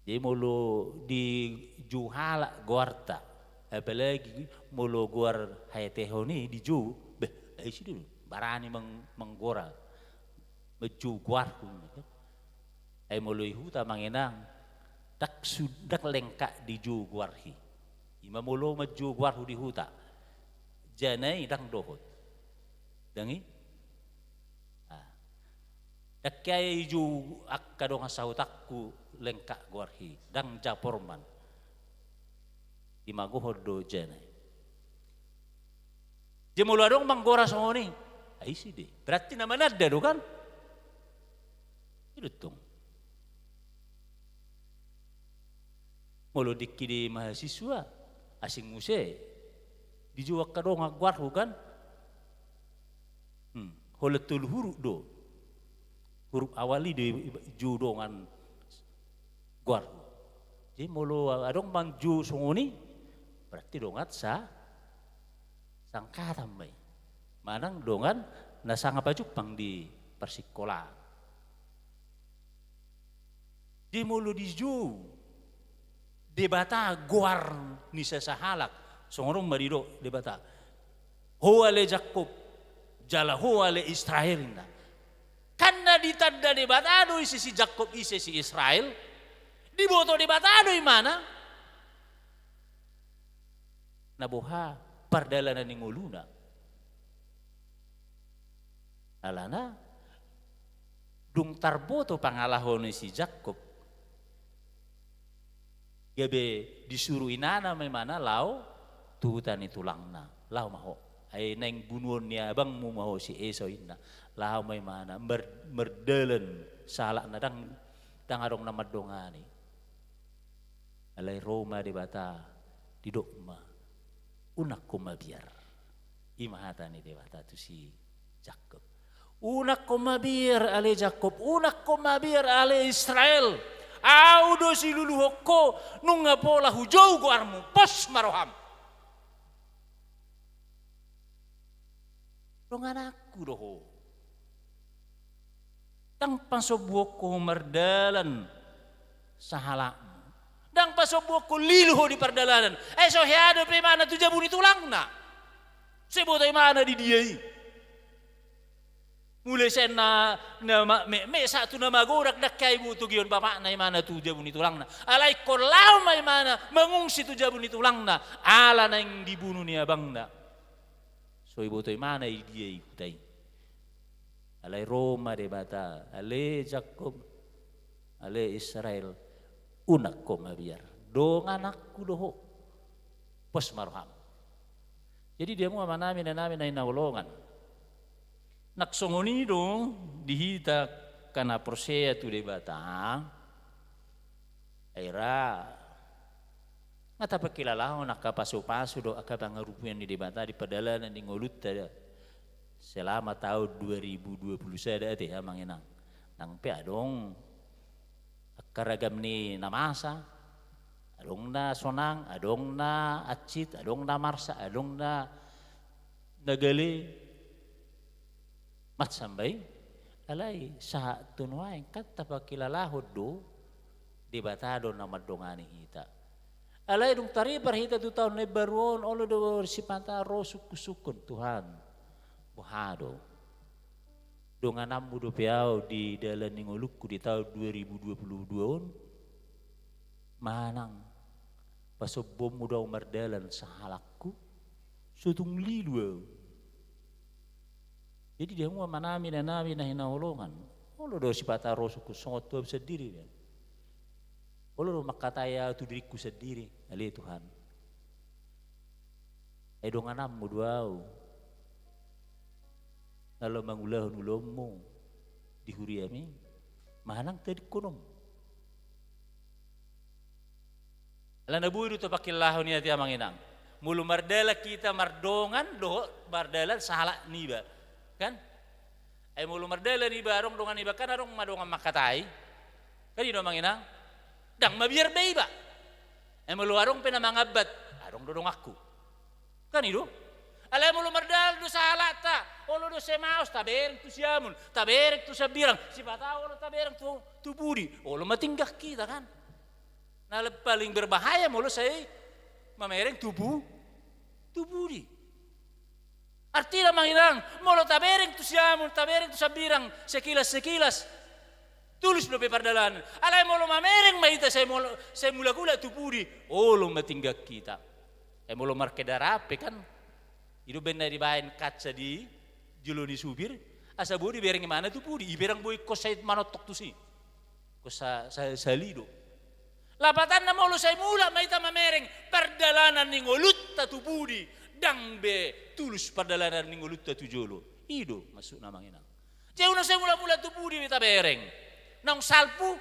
Jadi molo dijou halak goarta, apalagi molo goar haetehon i dijou, beh, ai sidung barani mang-, manggora, manjou goarhu. Ai molo i huta mangenang, Ndang su-, ndang lengkap dijou goarhi. Ima molo manjou goarhu di huta. Jana i ndang dohot. Ndang i? Ah. Ndang hea ijou angka dongan sahutangku lengkap goarhi. Ndang japorman. Dimagohon do jana i. Jadi molo adong manggora songon i, ai ise do i. Berarti na mananda do kan? I do tong. Molo dengki di mahasiswa, asing muse. Dijou angka dongan goarhu kan? Hmm. Holan tolu huruf do. Huruf awal i do i-, i-, jou dongan goarhu. Jadi molo adong manjou songon i, berarti dongan sa-, sangkatan ma i. Manang dongan na sanga pajumpang di parsikolaan. Jadi molo dijou Debata goar ni sasahalak, songon on ma didok Debata. Ho ale Jakkob, jala ho ale Israel, ninna. Kan na ditanda Debata do ise si Jakkob, ise si Israel. Diboto Debata do imana na boha pardalanan ni ngoluna. Alana dung tarboto pangalaho ni si Jakkob, gabe disuru inana ma imana laho tu huta ni tulangna. Laho ma ho. Ai naeng bunuon ni abangmu ma ho si Esau, ninna. Laho ma imana mar-, mardalan sahalakna, ndang, ndang adong na mandongani. Alai ro ma Debata, didok ma, unang ho mabiar. I ma hata ni Debata tu si Jakkob. Unang ho mabiar ale Jakkob, unang ho mabiar ale Israel. Ahu do siluluhon ho, nunga pola hujou goarmu, pos ma roham. Dongananku do ho. Ndang pasombuon ho mardalan sahalakmu. Ndang pasombuon ho lilu ho di pardalanan. Ai so hea dope imana tu jabu ni tulangna. So diboto imana di dia i. Mulai sian na, na ma-, me-, me-, sahat tu na magodang, ndang hea diboto gihon bapakna imana tu jabu ni tulangna. Alai ingkon laho ma imana mangungsi tu jabu ni tulangna. Ala naeng dibunu ni abangna. So diboto imana i dia i huta i. Alai ro ma Debata, ale Jakkob, ale Israel, unang ho mabiar. Dongananku do ho. Pos ma roham. Jadi di hamu amanami, inanami na hinaholongan. Nang songon i do di hita angka na porsea tu Debata. Ai ra, nga tapangkilalahon angka pasupasu dohot angka pangarupion ni Debata di pardalanan ni ngolunta selama taon dua ribu dua puluh sada ate, amang inang. Nang pe adong angka ragam ni na masa, adong na sonang, adong na hansit, adong na marsak, adong na, na gale. Mansai ma i, alai sahat tu nuaeng kan tapangkilalahon do, Debata do na mandongani hita. Alai dung taripar hita tu taon na imbaru on, olo do sipata ro sungkunsungkun, Tuhan, boha do dongananmu dope ahu di dalan ni ngolungku di taon dua ribu dua puluh dua on? Manang pasombuonmu do ahu mardalan sahalakku? So tung lilu ahu. Jadi di hamu amanami, inanami na hinaholongan, olo do sipata ro sungkun songon tu ahu sandiri be. Olo do mangkatai ahu tu diringku sandiri, ale Tuhan, ai dongananmu do ahu na laho mangulahon ulaonmu di huriami, manang tadingkononmu. Alana boi do tapangkilalahon i ate, amang inang. Molo mardalan hita mardongan dohot mardalan sahalak niba, kan? Ai molo mardalan iba, adong dongan iba, kan adong ma dongan mangkatai. Kan i do, amang inang? Ndang mabiar be iba. Ai molo adong pe na mangambat, adong do donganku. Kan i do? Alai molo mardalan do sahalakta, olo do se maos, tabereng tu siamun, tabereng tu sambirang, sipata olo tabereng tu, tu pudi, olo ma tinggal hita, kan? Na le-, paling berbahaya molo sai mamereng tu pu-, tu pudi. Artina, amang inang, molo tabereng tu siamun, tabereng tu sambirang, sekilas-sekilas, Tulus dope pardalanan. Alai molo mamereng ma hita sai molo, sai mulak-ulak tu pudi, olo ma tinggang hita. Ai molo markendara pe kan, i do umbaen na dibaen kaca di jolo ni supir, asa boi dibereng ibana tu pudi, i pe ndang boi ingkon sai manontok tusi. Ingkon sa, sa, sahali do. Lapatanna molo sai mulak ma hita mamereng pardalanan ni ngolunta tu pudi, ndang be tulus pardalanan ni ngolunta tu jolo. I do maksudna, amang inang. Jadi unang sai mulak-mulak tu pudi be tabereng. Naung salpu,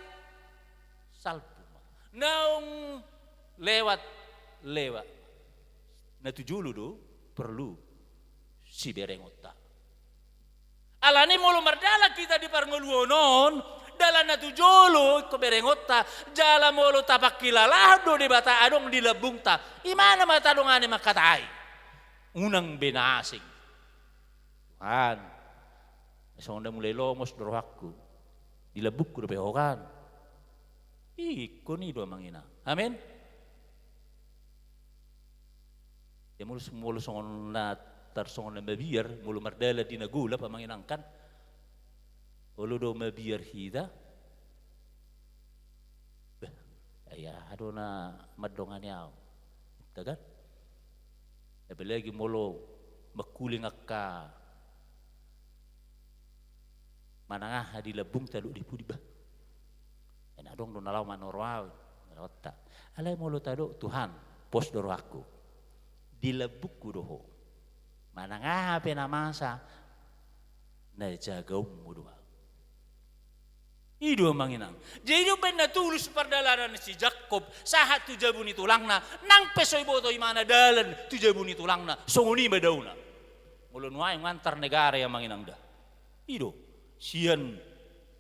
salpu ma. Naung lewat, lewat. Na tu jolo do perlu siberengonta. Alani molo mardalan hita di parngoluon on, dalanna tu jolo ingkon berengonta, jala molo tapangkilala do Debata adong di lambungta, imana ma tadongani mangkatai. Unang be na asing. Tuhan, songon na mulai lomos do rohangku. Di lambungku dope Ho kan. Ingkon i do, amang inang. Amin. Ia molo, molo songon na, tarsongon na mabiar, molo mardalan di na golap, amang inang kan. Olo do mabiar hita. Bah, ai aha do na mandongani au. Hita kan? Apalagi molo mangkuling angka manang aha di lambungta dohot di pudi, bah. Ai na adong do na laho manoro au, manoro ta. Alai molo tadok, Tuhan, pos do rohangku. Di lambungku do Ho. Manang aha pe na masa, na jagaonmu do au. I do, amang inang. Jadi i do umbaen na tulus pardalanan ni si Jakkob, sahat tu jabu ni tulangna, nang pe so diboto ibana dalan tu jabu ni tulangna, songon i ma daona. Molo nuaeng antar negara i, amang inang, da. I do, sian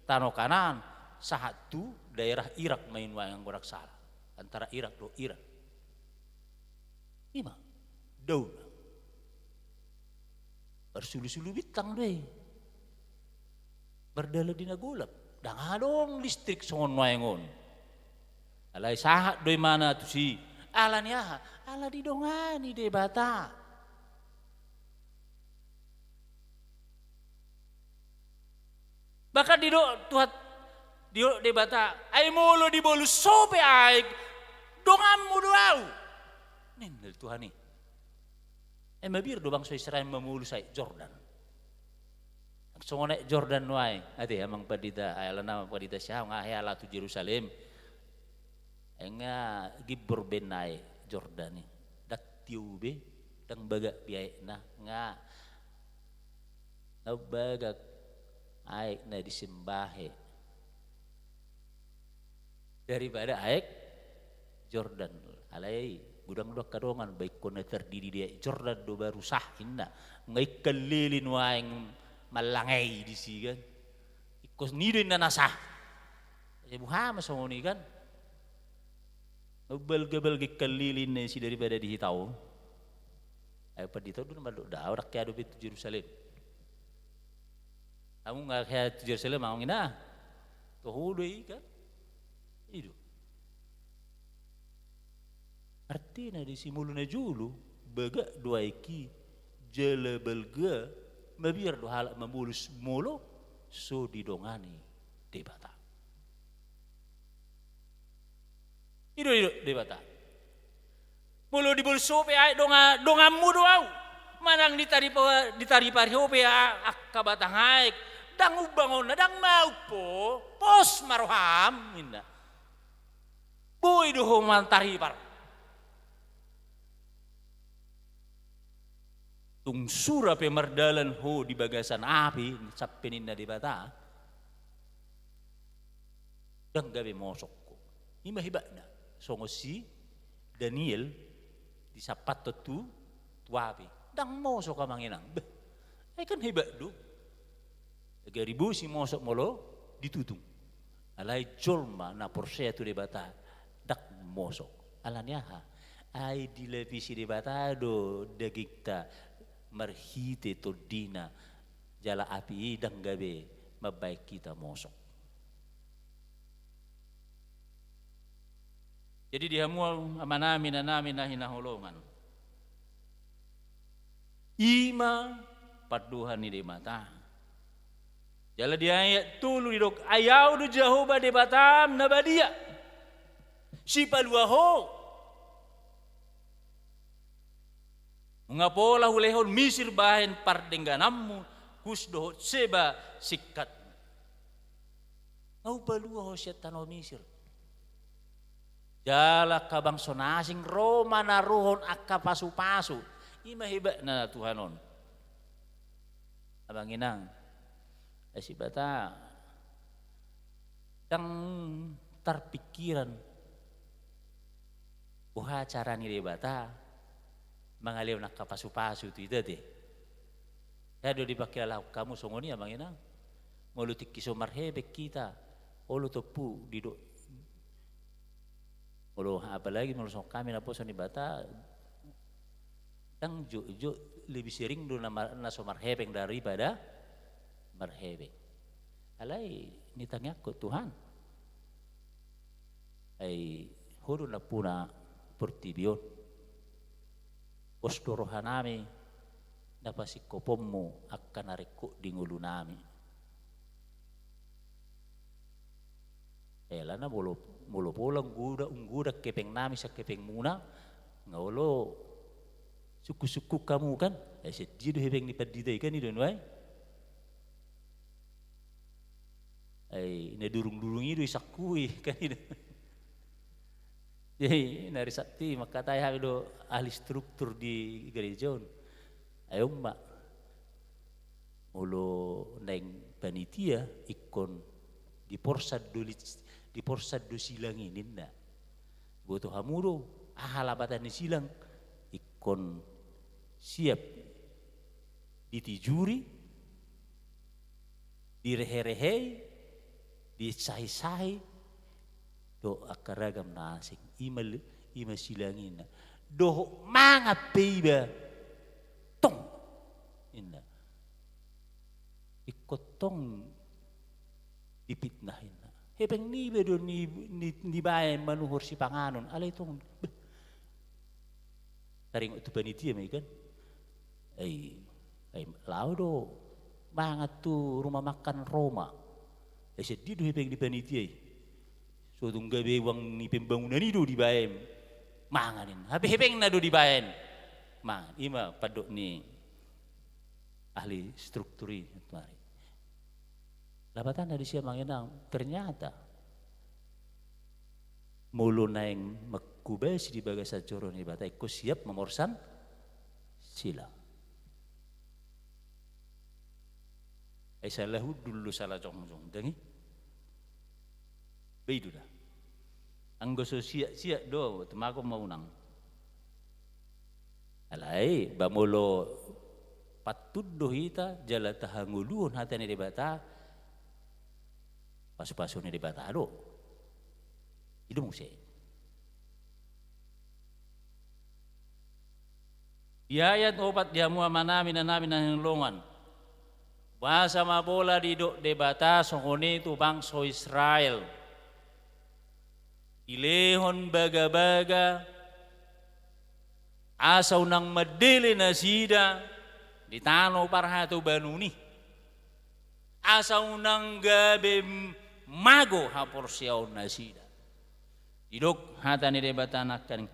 tano Kanaan, sahat tu daerah Irak ma i nuaeng anggo ndang sala. Antara Irak dohot Iran. I ma daona. Marsulusulu bintang do i. Mardalan di na golap. Ndang adong listrik songon nuaeng on. Alai sahat do ibana tusi. Alani aha? Ala didongani Debata. Bahkan didok Tuhan, didok Debata, ai molo dibolus Ho pe aek, donganmu do au. Ninna Tuhan i. Ai mabiar do bangso Israel mamolus aek Jordan. Songon aek Jordan nuaeng, ate amang pandita, ai alana amang pandita, siaha nga hea laho tu Jerusalem. Ai nga gibbor baen aek Jordan i. Ndang tio be, ndang bagak be aekna, nga na bagak aek na di Sembahe daripada aek Jordan. Alai godang do angka dongan, ba ingkon na tardidi di aek Jordan do baru sah inna. Nga ingkon lele nuaeng mallangei disi kan. Ingkon i do inna na sah. Ai boha ma songon i kan. Balga-balga ingkon lele inna disi daripada di hita on. Ai pandita on do na mandok, da, au ndang hea dope tu Jerusalem. Hamu nga hea tu Jerusalem, amang inang. Toho do i kan. I do. Artina disi molo na jolo, bagak do aek i, jala balga, mabiar do halak mamolus molo so didongani Debata. I do, i do Debata. Molo dibolus Ho pe aek donga-, donganmu do au. Manang ditaripa-, ditaripari Ho pe a-, angka batang aek. Ndang umbangon na, ndang maumpo, pos ma roham, ninna. Boi do ho mantaripar. Tung sura pe mardalan ho di bagasan api, sampe ninna Debata, ndang gabe mosok ho. I ma hebatna, songon si Daniel disampathon tu, tu api. Ndang mosok amang inang. Beh, ai kan hebat do. Gari bosi mosok molo ditutung. Alai jolma na porsea tu Debata ndang mosok. Alani aha? Ai dilapisi Debata do dagingta marhite tondina, jala api i ndang gabe mambaen hita mosok. Jadi di hamu amanami, inanami na hinaholongan, i ma pandohan ni Debata. Jala di ayat tolu didok, ai Ahu do Jahowa Debatam na badia, sipalua ho. Nunga pola hulehon Misir bahen pardenggananmu, Kus dohot Seba singkatmu. Nga hupalua ho sian tano Misir. Jala angka bangso na asing ro manaruhon angka pasupasu. I ma hebatna Tuhan on. Amang inang, ai Debata ndang tarpingkiran boha cara ni Debata mangalehon angka pasupasu tu hita te. Ia do dipangkilalahon hamu songon i, amang inang. Molo tingki so marhepeng hita, olo tompu didok. Molo, apalagi molo songon hami naposo ni Debata, ndang jotjot, lebih sering do na mar-, na so marhepeng daripada marhepeng. Alai nitangiangkon Tuhan. Ai Ho do nampuna portibi on. Pos do rohanami na pasingkoponmu angka na ringkot di ngolunami. Alana molo, molo pola unggodang, unggodang hepengnami sian hepengmuna, nga olo sungkunsungkun hamu kan? Ai sian dia do hepeng ni pandita i kan, i do nuaeng. Ai na durungdurung i do isangkui kan, i do. Jadi na risakti mangkatai hami do ahli struktur di gereja on. Ai on ma, molo naeng panitia ingkon diporsan do li-, diporsan do silang i ninna. Boto hamu do aha lapatan ni silang, ingkon siap ditijuri, direherehei, disahisahi dohot angka ragam na asing. I ma li-, i ma silang i ninna. Dohot mangan pe iba, tong ninna. Ingkon tong dipitnah ninna. Hepeng niba do ni, ni, nibaen manuhor sipanganon. Alai tong, beh. Taringot tu panitia ma i kan. Ai, ai laho do mangan tu rumah makan Roma. Ai sian dia do hepeng ni panitia i? So tung gabe uang ni pembangunan i do dibaen mangan ninna. Hape hepengna do dibaen mangan. I ma pandok ni ahli struktur i. Lapatanna disi, amang inang, ternyata molo naeng manghobasi di bagasan joro ni Debata, ingkon siap mamorsan silang. Ai salah hundul do salah jongjong, ndang i? Ba i do da. Anggo so siak-siak do, tumagon ma unang. Alai ba molo pantun do hita jala tahangoluhon hata ni Debata, pasupasu ni Debata do. I do muse. Di ayat opat, di hamu amanami, inanami na hinaholongan. Boasa ma pola didok Debata songon i tu bangso Israel? Dilehon bagabaga, asa unang mandele nasida di tano parhatobanon i. Asa unang gabe mago haporseaon nasida. Didok hata ni Debata nangkaning,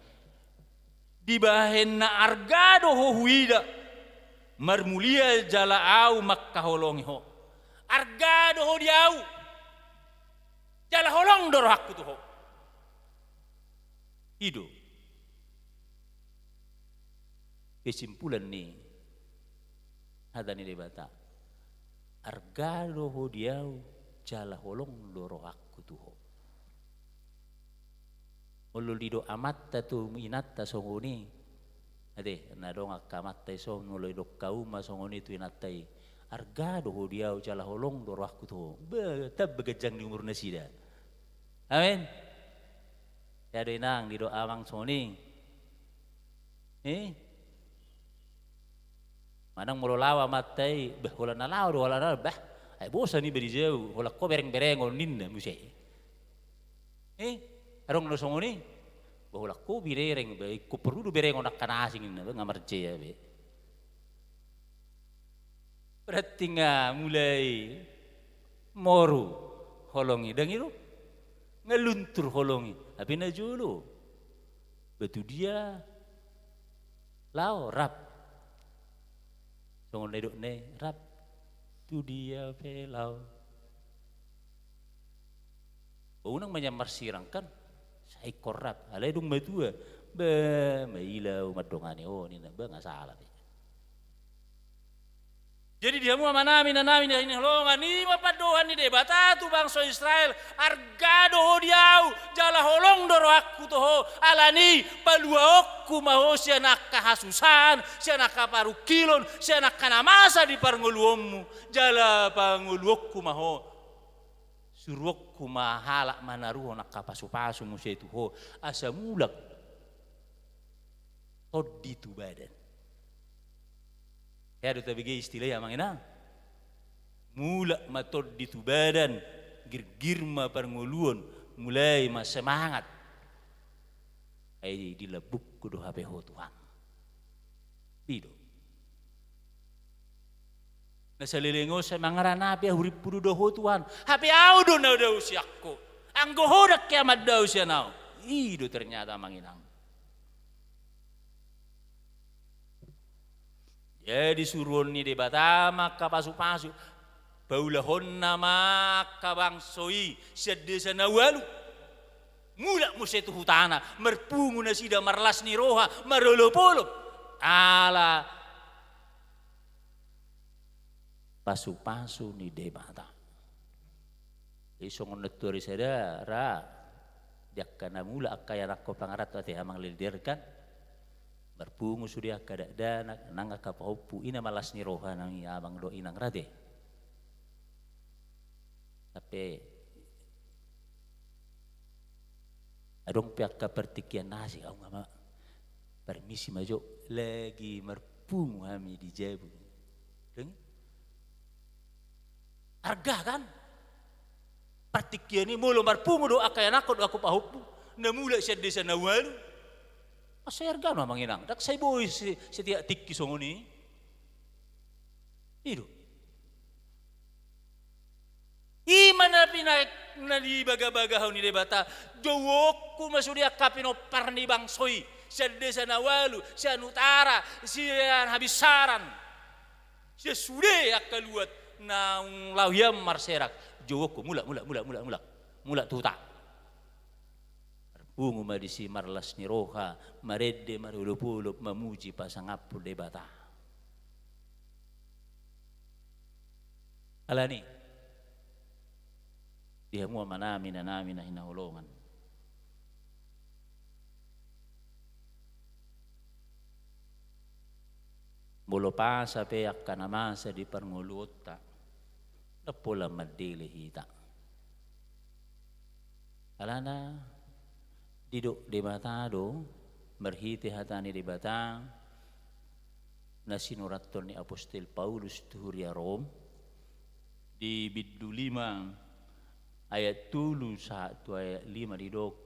dibahen na arga do ho huida, marmulia jala ahu mangkaholongi ho. Arga do ho di ahu, jala holong do rohangku tu ho. I do kesimpulan ni hata ni Debata. Arga do ho di ahu, jala holong do rohangku tu ho. Molo didok amanta tu inanta songon i, ate, na adong angka amanta i songon, molo didok hauma songon i tu inanta i, arga do ho di ahu jala holong do rohangku tu ho. Bah, tamba ganjang ni umur nasida. Amen. Ia do inang didok amang songon i. Eh? Manang molo laho amanta i, bah, holan na laho do, holan na, bah, ai bosan iba di jabu, holan ho bereng-berengon ninna muse. Eh? Adong do songon i? Bah, holan ho bereng, bah, ingkon porlu do berengon angka na asing ninna, bah, nga marjea be. Berarti nga mulai Moru holong i, dang i do? Nga luntur holong i, hape na jolo. Ba tu dia laho, rap. Songon na didok na i, rap. Tu dia pe laho. Ba unang ma nian marsirang kan, sai ingkon rap. Alai dung matua, ba maila au mandongani ho ninna, ba nga sala be. Jadi di hamu amanami, inanami na hinaholongan, i ma pandohan ni Debata tu bangso Israel, arga do ho di au, jala holong do rohangku tu ho, alani paluaonku ma ho sian angka hasusaan, sian angka parungkilon, sian angka na masa di parngoluonmu, jala pangoluonku ma ho. Suruonku ma halak manaruhon angka pasupasu muse tu ho, asa mulak tondi tu badan. Hea do tabege istilah i, amang inang? Mulak ma tondi tu badan, girgir ma parngoluon, mulai ma semangat. Ai dilambungku do hape ho, Tuhan. I do. Na saleleng on sai mangaranapi au, hurimpu do ho, Tuhan. Hape au do na dao sian ho. Anggo ho ndang hea mandao sian au. I do ternyata, amang inang. Jadi suruon ni Debata ma angka pasupasu, paulahonna ma angka bangso i sian desa na ualu. Mulak muse tu hutana, marpungu nasida, marlas ni roha, marolopolop. Ala pasupasu ni Debata. Jadi songon na tuari sada ra, di angka na mulak angka ianakhon pangaranto ate, amang, leleder kan. Marpungu sude angka dakdanak, nang angka pahompu, i na ma las ni roha nang i, amang dohot inang, ra ate. Hape adong pe angka partingkian na asing, au nga ma parmisi ma jo, lagi marpungu hami di jabu. Dang i? Arga kan? Partingkian i molo marpungu do angka ianakhon dohot angka pahompu na mulak sian desa na ualu. Mansai arga do, amang inang. Ndang sai boi se-, setiap tingki songon i. I do. I ma na pina-, na dibagabagahon ni Debata, jouonku ma sude angka pinompar ni bangso i, sian desa na ualu, sian utara, sian habinsaran, sian sude angka luat naung laho hian marserak, jouonku, mulak, mulak, mulak, mulak, mulak, mulak tu huta. Marpungu ma disi marlas ni roha, marende, marolopolop, mamuji, pasangaphon Debata. Alani, di hamu amanami, inanami na hinaholongan, molo pasa pe angka na masa di parngoluonta, ndang pola mandele hita. Alana didok Debata do, marhite hata ni Debata na sinurathon ni apostel Paulus tu huria Rom, di bindu lima ayat tolu sahat tu ayat lima didok,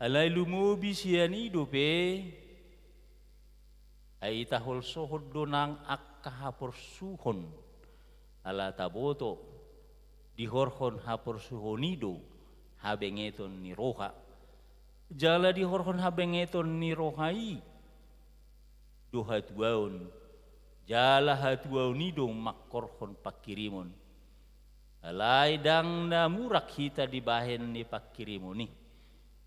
alai lumobi sian i dope, ai taholsohon do nang angka haporsuhon, ala taboto, dihorhon haporsuhon i do habengeton ni roha. Jala dihorhon habengeton ni roha i do hatuaon, jala hatuaon i do mangkorhon pangkirimon. Alai ndang na murak hita dibahen ni pangkirimon i.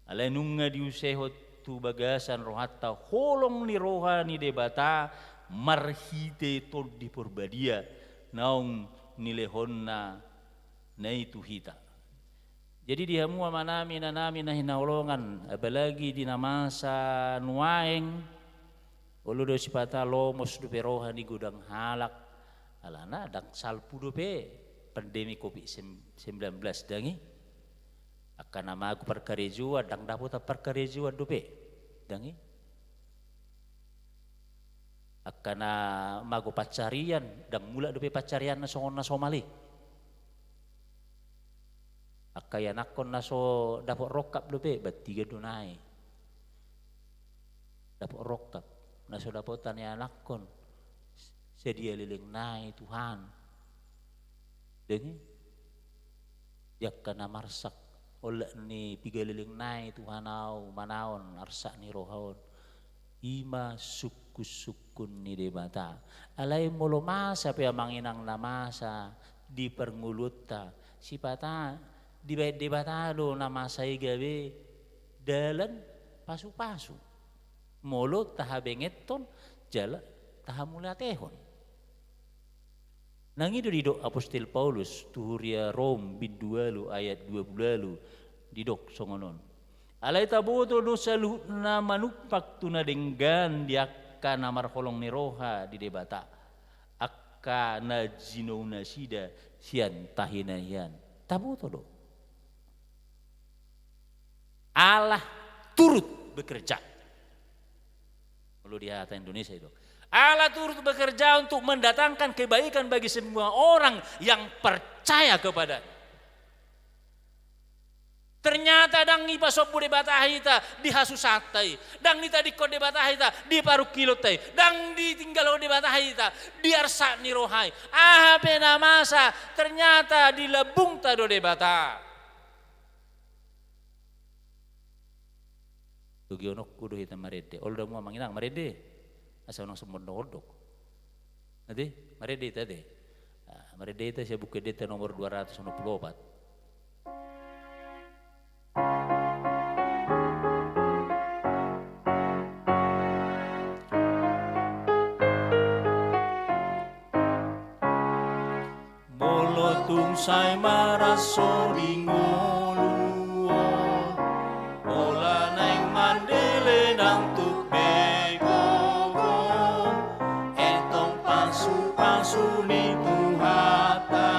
Alai nunga diusehon tu bagasan rohanta holong ni roha ni Debata marhite Tondi Porbadia naung nilehonna na i tu hita. Jadi di hamu amanami, inanami na hinaholongan, apalagi di na masa nuaeng, olo do sipata lomos dope roha ni godang halak, alana ndang salpu dope pandemi covid sembilan belas, dang i? Angka na mago parkarejoan, ndang dapotan parkarejoan dope, dang i? Angka na mago pansarian, ndang mulak dope pansarianna songon na somal i? Angka ianakhon na so dapot rongkap dope, bantigan do nai. Dapot rongkap, na so dapotan ianakhon, sadia leleng nai, Tuhan. Dang i? di angka na marsak olat ni piga leleng nai Tuhan ahu manaon arsak ni roha on. I ma sungkun-sungkun ni Debata. Alai molo masa pe amang inang na masa di parngoluonta, sipata dibaen Debata do na masa i gabe dalan pasu-pasu. Molo tahabengethon jala tahamauliatehon. Nang i do didok Apostel Paulus tu huria Rom bindu ualu ayat dua pulu ualu, didok songon on. Alai taboto do saluhutna manumpak tu na denggan di angka na marholong ni roha di Debata, angka na jinou nasida sian tahi na hian. Taboto do. Allah turut bekerja. Kalau di hata Indonesia itu, Allah turut bekerja untuk mendatangkan kebaikan bagi semua orang yang percaya kepada-Nya. Ternyata ndang dipasombu Debata hita di hasusanta i, ndang ditadingkon Debata hita di parungkilonta i, ndang ditinggalhon Debata hita di arsak ni roha i. Aha pe na masa, ternyata di lambungta do Debata. Togihononku do hita marende. Olo da hamu amang inang marende. Asa unang sumondok-ondok. Ate, marende hita ate. Ah, marende hita sian Buku Endenta nomor dua ratus onom pulu opat. Molo tung sai marasoding ngolu on, holan naeng mandele ndang tuk be gogo, etong pasu-pasu ni Tuhanta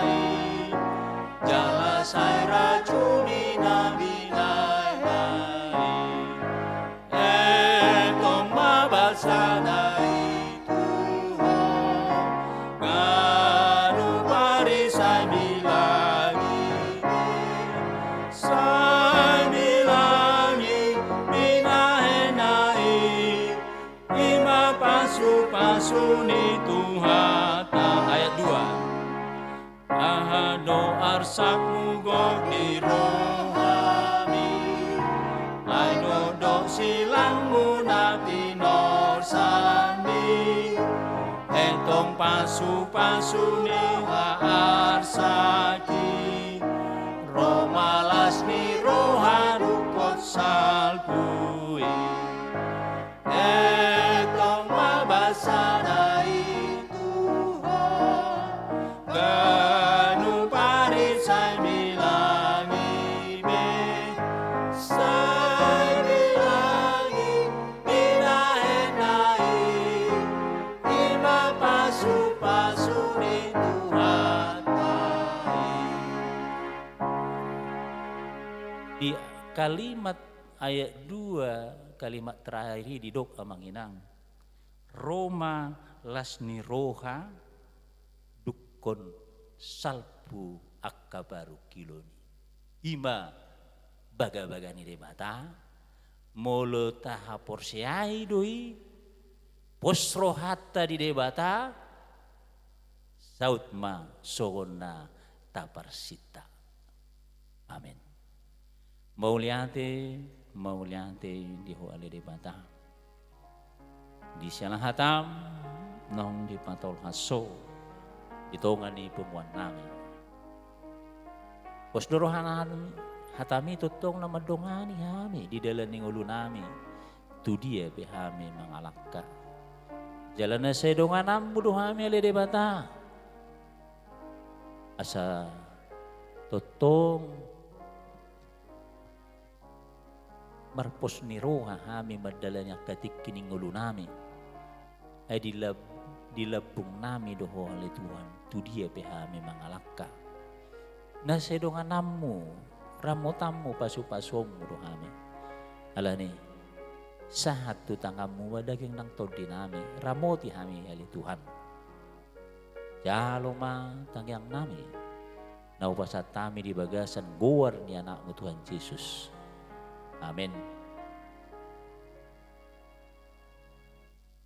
i, jala sai rajuni na binahenna i. Etong ma basana i tu ho, ganup ari sai milangi be, sai milangi binahenna i, i ma pasu-pasu ni Tuhanta. Ayat dua. Aha do arsakmu gok di rohami, ai dokdok silangmu na tinorsanmi, etong pasu-pasu ni arsak i, ro ma las ni roha dungkon salpu i. Etong ma basana i tu ho, ganup ari sai milangi be, sai milangi binahenna i, i ma pasu-pasu ni Tuhanta i. Di kalimat ayat dua, kalimat terakhir i didok amang inang, ro ma las ni roha dungkon salpu angka parungkilon i. I ma bagabaga ni Debata, molo tahaporseai do i, pos rohanta di Debata, saut ma songon na taparsinta. Amen. Mauliate, mauliate di Ho ale Debata. Di siala hatam naung dipatolhas Ho di tonga ni punguan nami. Pos do roha nami, hatami tongtong na mandongani hami di dalan ni ngolu nami, tu dia pe hami mangalangka. Jala na sai dongananmu do hami ale Debata. Asa tongtong marpos ni roha hami mandalani angka tingki ni ngolu nami. Ai di lab-, di lambung nami do Ho ale Tuhan, tu dia pe hami mangalangka. Na sai dongananmu, ramotanmu, pasu-pasuonmu do hami. Alani, sahat tu tanganmu ma daging nang tondi nami, ramoti hami ale Tuhan. Jalo ma tangiang nami, na hupasahat hami di bagasan goar ni Anakmu Tuhan Jesus. Amen.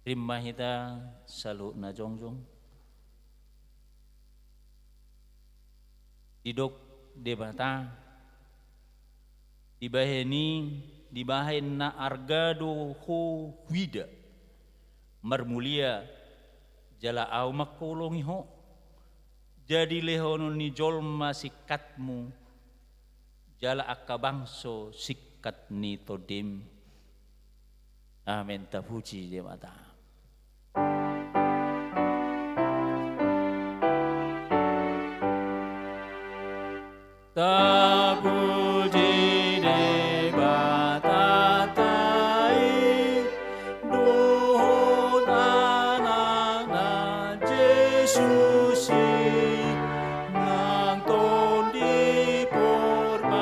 Rima hita saluhutna jongjong. Didok Debata, dibahen i, dibahen na arga do ho huida, marmulia jala ahu mangkolongi ho, jadi lehonon ni jolma singkatmu, jala angka bangso singkat ni tondim. Amen. Tapuji Debata. Tapuji Debata ta i, dohot Anakna Jesus i, nang Tondi Porbadia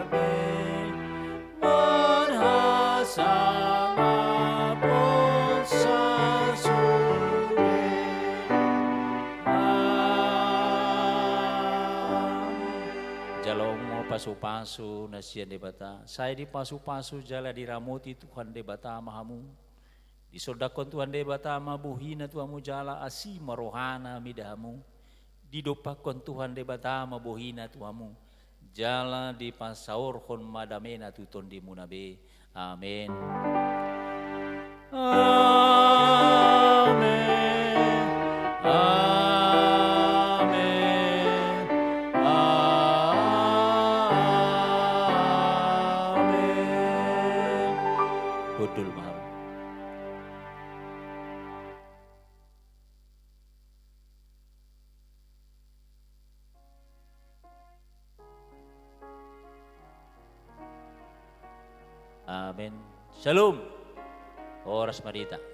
be, marhasangapon sasude. Amen. Jalo ma pasupasu na sian Debata. Sai dipasupasu jala diramoti Tuhan Debata ma hamu. Disondangkon Tuhan Debata ma bohina tu hamu jala asi ma rohana mida hamu. Didompakkon Tuhan Debata ma bohina tu hamu jala dipasaorhon ma damena tu tondimuna be. Amen. Amen. Amen. Amen. Hundul ma hamu. Amen. Shalom. Horas ma di hita.